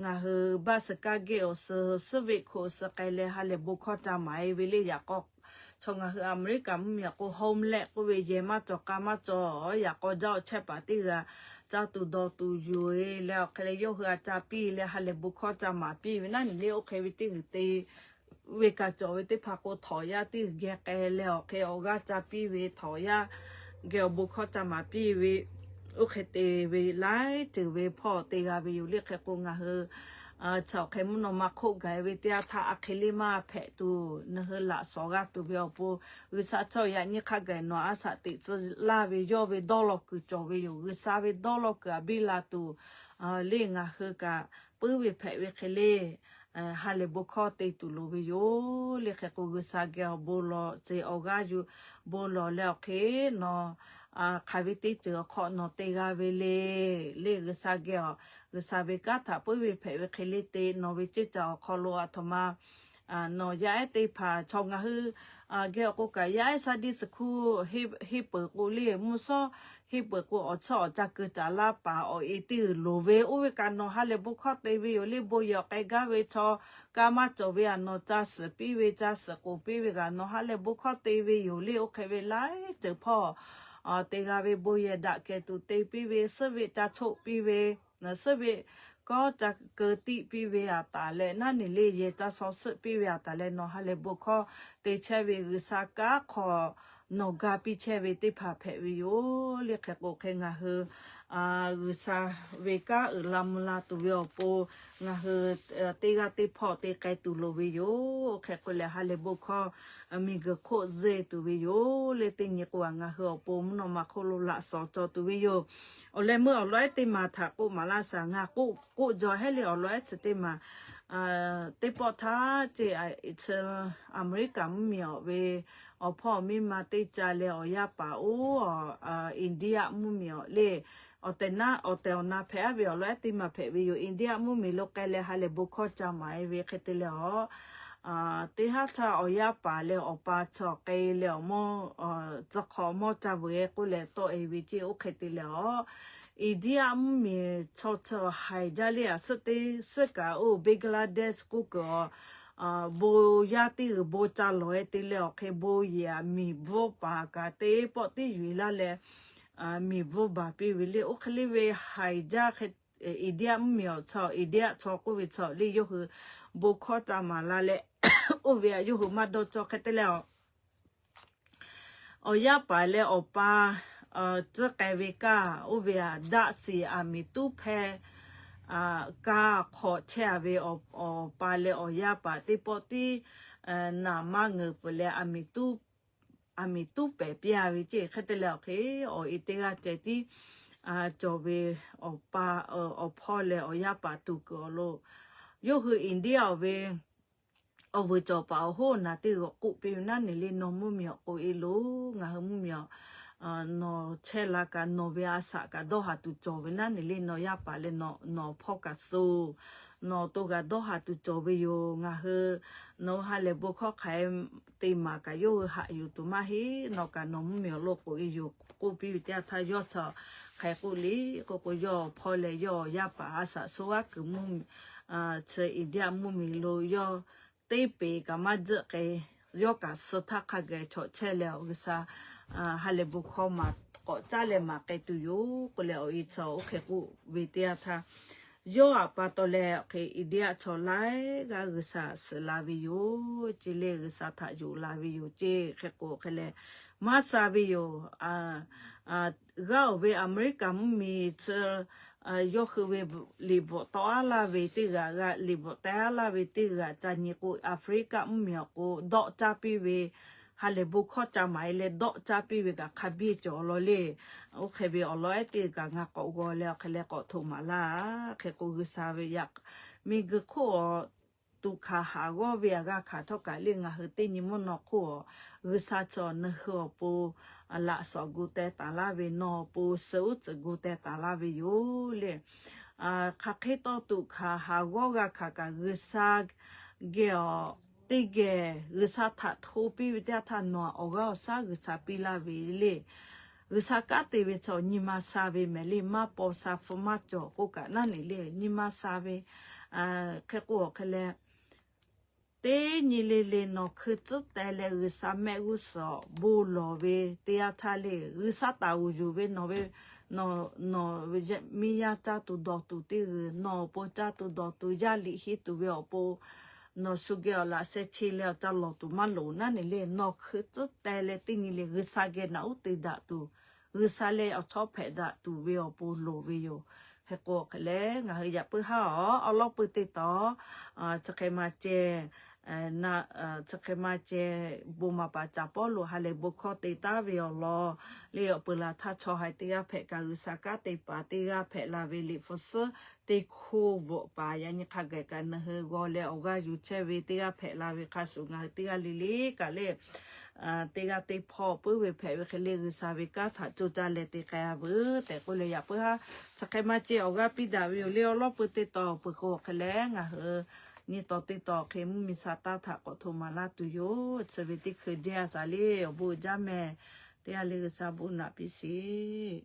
ngaˬ hui baˆ suhˍ kaˇ geh awˬ suhˍ suhˉ ve hk'oꞈ suhˍ k'ai leh ha lehˬ bon hkawˇ ca maˍ e ve lehˬ, yaꞈ k'aw chaw ngaˬ hui America mvuhˇmiˬ k'o homeless k'oˆ ve yehˬ maˇ cawˬ k'a maˇ cawˬ, yaꞈ k'aw jaˇ awˬ chehˇ paˍ teˇ g'aˇ caˇ tuˬ dawˬ tuˬ yuˬ e leh awˬ hk'e leh yawˇ hui a ca piˇ leh ha lehˬ bon hkawˇ ca maˍ piˇ ve naˉ neˬ lehˬ, oˇ hk'e ve teˇ g'uiˬ te ve kaꞈ cawˬ ve teˇ hpaˍ k'o htawˍ yaˇ teˇ g'uiˬ geh k'ai leh awˬ hk'e awˬ g'aˇ ca piˇ ve htawˍ yaˇ geh awˬ bon hkawˇ ca maˍ piˇ ve, oˇ hk'e te ve laiˉ ceuˬ ve hpawˇ te g'a ve yoˬ. Lehˬ hk'e k'o ngaˬ hui chi awˬ hk'e mvuhˇ naw ma hk'oˆ gaˬ ve teˇ yanˇ htaˇ a hk'e lehˬ maˇ hpehꞈ tuˬ, nawˬ hui laꞈ shawˍ g'a tuˬ ve awˬ pon G'uiˬsha chaw yaꞈ nyi hk'a gaˬ nawˬ a shaꞈ teꞈ tcuh laˇ ve yawˇ ve dawˇ law kuiˬ cawˬ ve yoˬ. G'uiˬsha ve dawˇ law kuiˬ a biˇ la tuˬ, lehˬ ngaˬ hui kaꞈ puiˉ ve hpehꞈ ve hk'e lehˬ, ha lehˬ bon hkawˇ te tuˬ loˍ ve yoˬ. Lehˬ hk'e k'o G'uiˬsha geh awˬ bon lawˬ ce awˬ g'aˇ yuˬ bon lawˬ leh awˬ hk'e nawˬ hk'aˬ ve teˇ ceuˬ awˬ hk'aw nawˬ te g'a ve le. Lehˬ G'uiˬsha geh awˬ, G'uiˬsha ve kanˉ htaꞈ puiˉ ve hpehꞈ ve hk'e lehˬ te nawˬ ve ceˇ caˬ awˬ hk'aw lo a htoꞈ ma nawˬ yaˇ ehˉ teˇ hpaˍ chaw ngaˬ hui geh awˬ k'o kaꞈ yaˇ ehˉ Sunday school henˇ peuˬ k'o lehˬ mvuhˇ shawˉ henˇ peuˬ k'o awˬ tsuhˇ awˬ ca keu caˍ laˇ paˍ awˬ e teˇ g'uiˬ loˍ ve oˇ ve kaꞈ nawˬ ha lehˬ bon hkawˇ te ve yoˬ. Lehˬ bon yehˬ awˬ k'ai gaˇ ve chaw kaꞈ maˇ cawˬ ve a nawˬ ca suhˍ piˇ ve ca suhˍ k'oˍ piˇ ve kaꞈ nawˬ ha lehˬ bon hkawˇ te ve yoˬ. Lehˬ oˇ hk'e ve laiˉ ceuˬ hpawˇ te g'a ve bon yehˬ daꞈ kehˬ tuˬ te piˇ ve, suhˉ ve ca choˆ piˇ ve, suhˉ ve kawˉ ca keu tiˆ piˇ ve a taˍ leh naˉ neˬ lehˬ yehˬ ca shaw suhˆ piˇ ve a taˍ leh nawˬ ha lehˬ bon hkawˇ te chehˇ ve G'uiˬsha kanˉ hk'aw nawˬ ga piˇ chehˇ ve teˇ hpaˍ hpehꞈ ve yoˬ. Lehˬ hk'e k'o hk'e ngaˬ hui G'uiˬsha ve kanˉ uiˍ la mvuh la tuˬ ve awˬ pon ngaˬ hui teˇ g'aˇ teˇ hpawˇ te k'ai tuˬ loˍ ve yoˬ. Hk'e k'o lehˬ ha lehˬ bon hkawˇ miˬguiˬ hk'oˆ zeˇ tuˬ ve yoˬ. Lehˬ teˇ nyi k'o a ngaˬ hui awˬ pon mvuhˇ naw ma hk'oˆ lo laꞈ shawˍ cawˬ tuˬ ve yoˬ. Awˬ leh meuˇ awˬ lawn ehˉ teˇ maˬ htaꞈ k'oˆ maˍ laˇ shaˍ. Ngaˬ k'oˆ k'oˆ jaw hehˉ lehˬ awˬ lawn ehˉ chi teˇ maˬ teˇ pawˆ htaˇ ce, Aˍmeˍriˆkaˍ mvuhˇmiˬ awˬ ve awˬ hpawˇ miˇ ma teˇ ca leh awˬ yaˇ paˍ oˇ India mvuhˇmiˬ awˬ lehˬ, awˬ tehˬ naˉ awˬ tehˬ awˬ na hpehꞈ aˉ ve awˬ lawn ehˉ teˇ maˬ hpehꞈ ve yoˬ. India mvuhˇmiˬ lo k'ai leh ha lehˬ bon hkawˇ ca maˍ e ve hk'e te leh a, teˇ haˉ htaˇ awˬ yaˇ paˍ leh awˬ pa chi k'ai leh awˬ mawˇ tcuh hk'awꞈ mawˇ ca vuiˬ e k'oˆ leh tawˆ e ve ce oˇ hk'e te leh a, India mvuhˇmiˬ chaw chi haiˬ jaˇ lehˬ a suhˉ teˇ suhˉ kaꞈ oˇ Bangladesh k'oˆ kuiˬ a, bon yaˇ teˇ g'uiˬ bon ca lawˬ e te leh awˬ hk'e bon yehˬ a miˬ bvuhˇ paˍ kaꞈ teˇ pawˆ tiˉ yuˬ e laˇ leh miˬ bvuhˇ baˬ piˇ ve lehˬ oˇ hk'e lehˬ ve haiˬ jaˇ hk'e India mvuhˇmiˬ awˬ chaw India chaw k'oˆ ve chaw lehˬ yawˇ hui bon hkawˇ ca maˍ la leh oˇ ve a yawˇ hui maˇ dawˇ cawˇ hk'e te leh a awˬ yaˇ paˍ leh awˬ pa tcuhˉ k'ai ve kaˇ oˇ ve a daˆ shiˍ aˬ miˍ tuˉ hpehˇ kaˇ hk'awꞈ chehˇ a ve awˬ pa leh awˬ yaˇ paˍ teˇ pawˆ tiˉ naˍ maˇ ngeuˍ peuˬ leh aˬ miˍ tuˉ pehˍ piˇ a ve ce hk'e te leh awˬ hk'e awˬ e teˇ g'aˇ ceh tiˉ cawˬ ve awˬ pa awˬ hpawˇ leh awˬ yaˇ paˍ tuˬ kuiˬ awˬ lo yawˇ hui India awˬ ve awˬ vuiˬ cawˬ paˍ awˬ hoˉ naˍ teˇ g'aw k'oˆ piˇ ve naˉ neˬ lehˬ nawˬ mvuhˇmiˬ awˬ k'o e loˬ. Ngaˬ hui mvuhˇmiˬ awˬ nawˬ chehˇ la kaꞈ nawˬ ve a shaꞈ kaꞈ dawˇ haˍ tuˬ cawˬ ve naˉ neˬ lehˬ nawˬ yaˇ paˍ leh nawˬ hpawˇ kaꞈ suh nawˬ to g'a dawˇ haˍ tuˬ cawˬ ve yoˬ. Ngaˬ hui nawˬ ha lehˬ bon hkawˇ hk'aˬ te maˍ kaꞈ yawˇ hui haꞈ yuˬ tuˬ maˇ heˆ. Nawˬ kaꞈ nawˬ mvuhˇmiˬ awˬ lo k'o e yoˬ k'oˆ piˇ ve teˇ yanˇ htaˇ yawˇ chi hk'aˬ hk'e k'oˆ le k'oˆ k'o yawˇ hpawˇ leh yawˇ yaˇ paˍ a shaꞈ suh g'aˇ kuiˬ mvuhˇmiˬ chi India mvuhˇmiˬ lo yawˇ teˇ peˍ kaꞈ maˇ tzuhˆ k'ai, yawˇ kaꞈ suh htaˇ hk'a gaˬ chaw chehˇ leh awˬ G'uiˬsha ha lehˬ bon hkawˇ maˍ k'awꞈ caˉ leh maˍ k'ai tuˬ yoˬ k'oˆ leh awˬ e chaw oˇ hk'e k'oˆ ve teˇ yanˇ htaˇ, yawˇ aꞈ pa taw leh awˬ hk'e India chaw laiˉ g'aˇ G'uiˬsha suhˍ la ve yoˬ ce lehˬ G'uiˬsha htaꞈ yonˍ la ve yoˬ ce hk'e k'o hk'e leh maˇ sha ve yoˬ. G'aˇ oˬ ve Aˍmeˍriˆkaˍ mvuhˇmiˬ chi yawˇ hui ve liꞈ bvuhꞈ tawˆ aˉ laˇ ve teˇ g'aˇ, liꞈ bvuhꞈ teh aˉ laˇ ve teˇ g'aˇ ca nyi k'o, Africa mvuhˇmiˬ awˬ k'o dawˆ caˇ piˇ ve, ha lehˬ bon hkawˇ ca maˍ e leh dawˆ caˇ piˇ ve kaꞈ hk'a biˇ cawˬ law le. Oˇ hk'e ve awˬ lawn ehˉ teˇ kaꞈ ngaˬ k'awꞈ g'aw leh awˬ hk'e leh k'awꞈ htoꞈ maˍ laˇ. Hk'e k'o G'uiˬsha ve yaꞈ miˬguiˬ hk'oˆ awˬ tuꞈ hkanˍ haˍ g'awˇ ve aꞈ g'a hkanˍ htawˇ kaꞈ le, ngaˬ hui teˇ nyi mvuhˇ naw hk'oˆ awˬ G'uiˬsha chi nawˬ hui awˬ pon laꞈ shawˍ gu teh taˍ laˇ ve, nawˬ awˬ pon suhˍ uˉ tcuhꞈ gu teh taˍ laˇ ve yoˬ le. Hk'aˬ hk'e tawˇ tuꞈ hkanˍ haˍ g'awˇ g'a hkanˍ kaꞈ G'uiˬsha geh awˬ teˇ geh G'uiˬsha htaꞈ hto piˇ ve teˇ yanˇ htaˇ nawˬ awˬ g'aˇ awˬ shaˉ G'uiˬsha piˇ laˇ ve le. G'uiˬsha kanˉ te ve chaw nyi ma sha ve mehˍ le, maˇ paw sha hpu maˇ cawˬ k'oˆ kaꞈ naˉ neˬ le, nyi ma sha ve. Hk'e k'o awˬ hk'e leh, teˇ nyi le le nawˬ hkui tcuhˉ teh leh G'uiˬsha mehˆ g'uˇ suhˍ bon lawˬ ve teˇ yanˇ htaˇ le, G'uiˬsha taˍ uˍ yuˬ ve nawˬ ve, nawˬ, nawˬ miˇ yaˇ caˇ tuˬ dawˬ tuˬ teˇ g'uiˬ, nawˬ awˬ pon caˇ tuˬ dawˬ tuˬ yaˇ liꞈ henˇ tuˬ ve awˬ pon nawˬ shu geh awˬ laꞈ sheh che leh awˬ ca lawˬ tuˬ maˇ loˍ naˉ neˬ le, nawˬ hkui tcuhˉ teh leh teˇ nyi le G'uiˬsha geh naꞈ uˉ te daꞈ tuˬ, G'uiˬsha leh awˬ chawˇ hpehꞈ daꞈ tuˬ ve awˬ pon loˍ ve yoˬ. Hk'e k'o hk'e leh ngaˬ hui yaꞈ puiˉ haˉ awˬ awˉ lawˉ pui teˇ tawˍ chi hk'e maˇ ceh, chi hk'e maˇ ceh bon maˍ paˍ caˍ pawˇ lo ha lehˬ bon hkawˇ te taˉ ve awˬ lawn le, awˬ peuˬ laˬ htaˇ chaw haiˬ teˇ g'aˇ hpehꞈ kaꞈ G'uiˬsha kanˉ te paˍ teˇ g'aˇ hpehꞈ la ve liꞈ hpu suhˉ teˇ hkoˇ bvuhꞈ paˍ yaꞈ nyi hk'a gaˬ kaꞈ nawˬ hui g'aw leh awˬ g'aˇ yuˬ chehˇ ve teˇ g'aˇ hpehꞈ la ve hk'a shuˍ ngaˬ hui teˇ g'aˇ le le kaꞈ le teˇ g'aˇ teˇ hpawˇ puiˉ ve hpehꞈ ve hk'e le G'uiˬsha ve kanˉ htaꞈ coˇ caˇ leh te k'ai a veuˬ tehꞈ k'oˆ leh yaꞈ puiˉ haˉ chi hk'e maˇ ceh awˬ g'aˇ piˇ daꞈ ve yoˬ le. Awˉ lawˉ pui teˇ tawˍ peuˬ k'o hk'e leh ngaˬ hui nyi tawˍ teˇ tawˍ hk'e mvuhˇmiˬ Saˍtanˍ htaꞈ k'awꞈ htoꞈ maˍ laˇ tuˬ yoˬ. Chi ve teˇ hkui jehˇ a shaˍ le awˬ bon uiˍ jaˇ mehˍ. Teˇ g'aˇ le G'uiˬsha bon naꞈ piˇ sheˍ.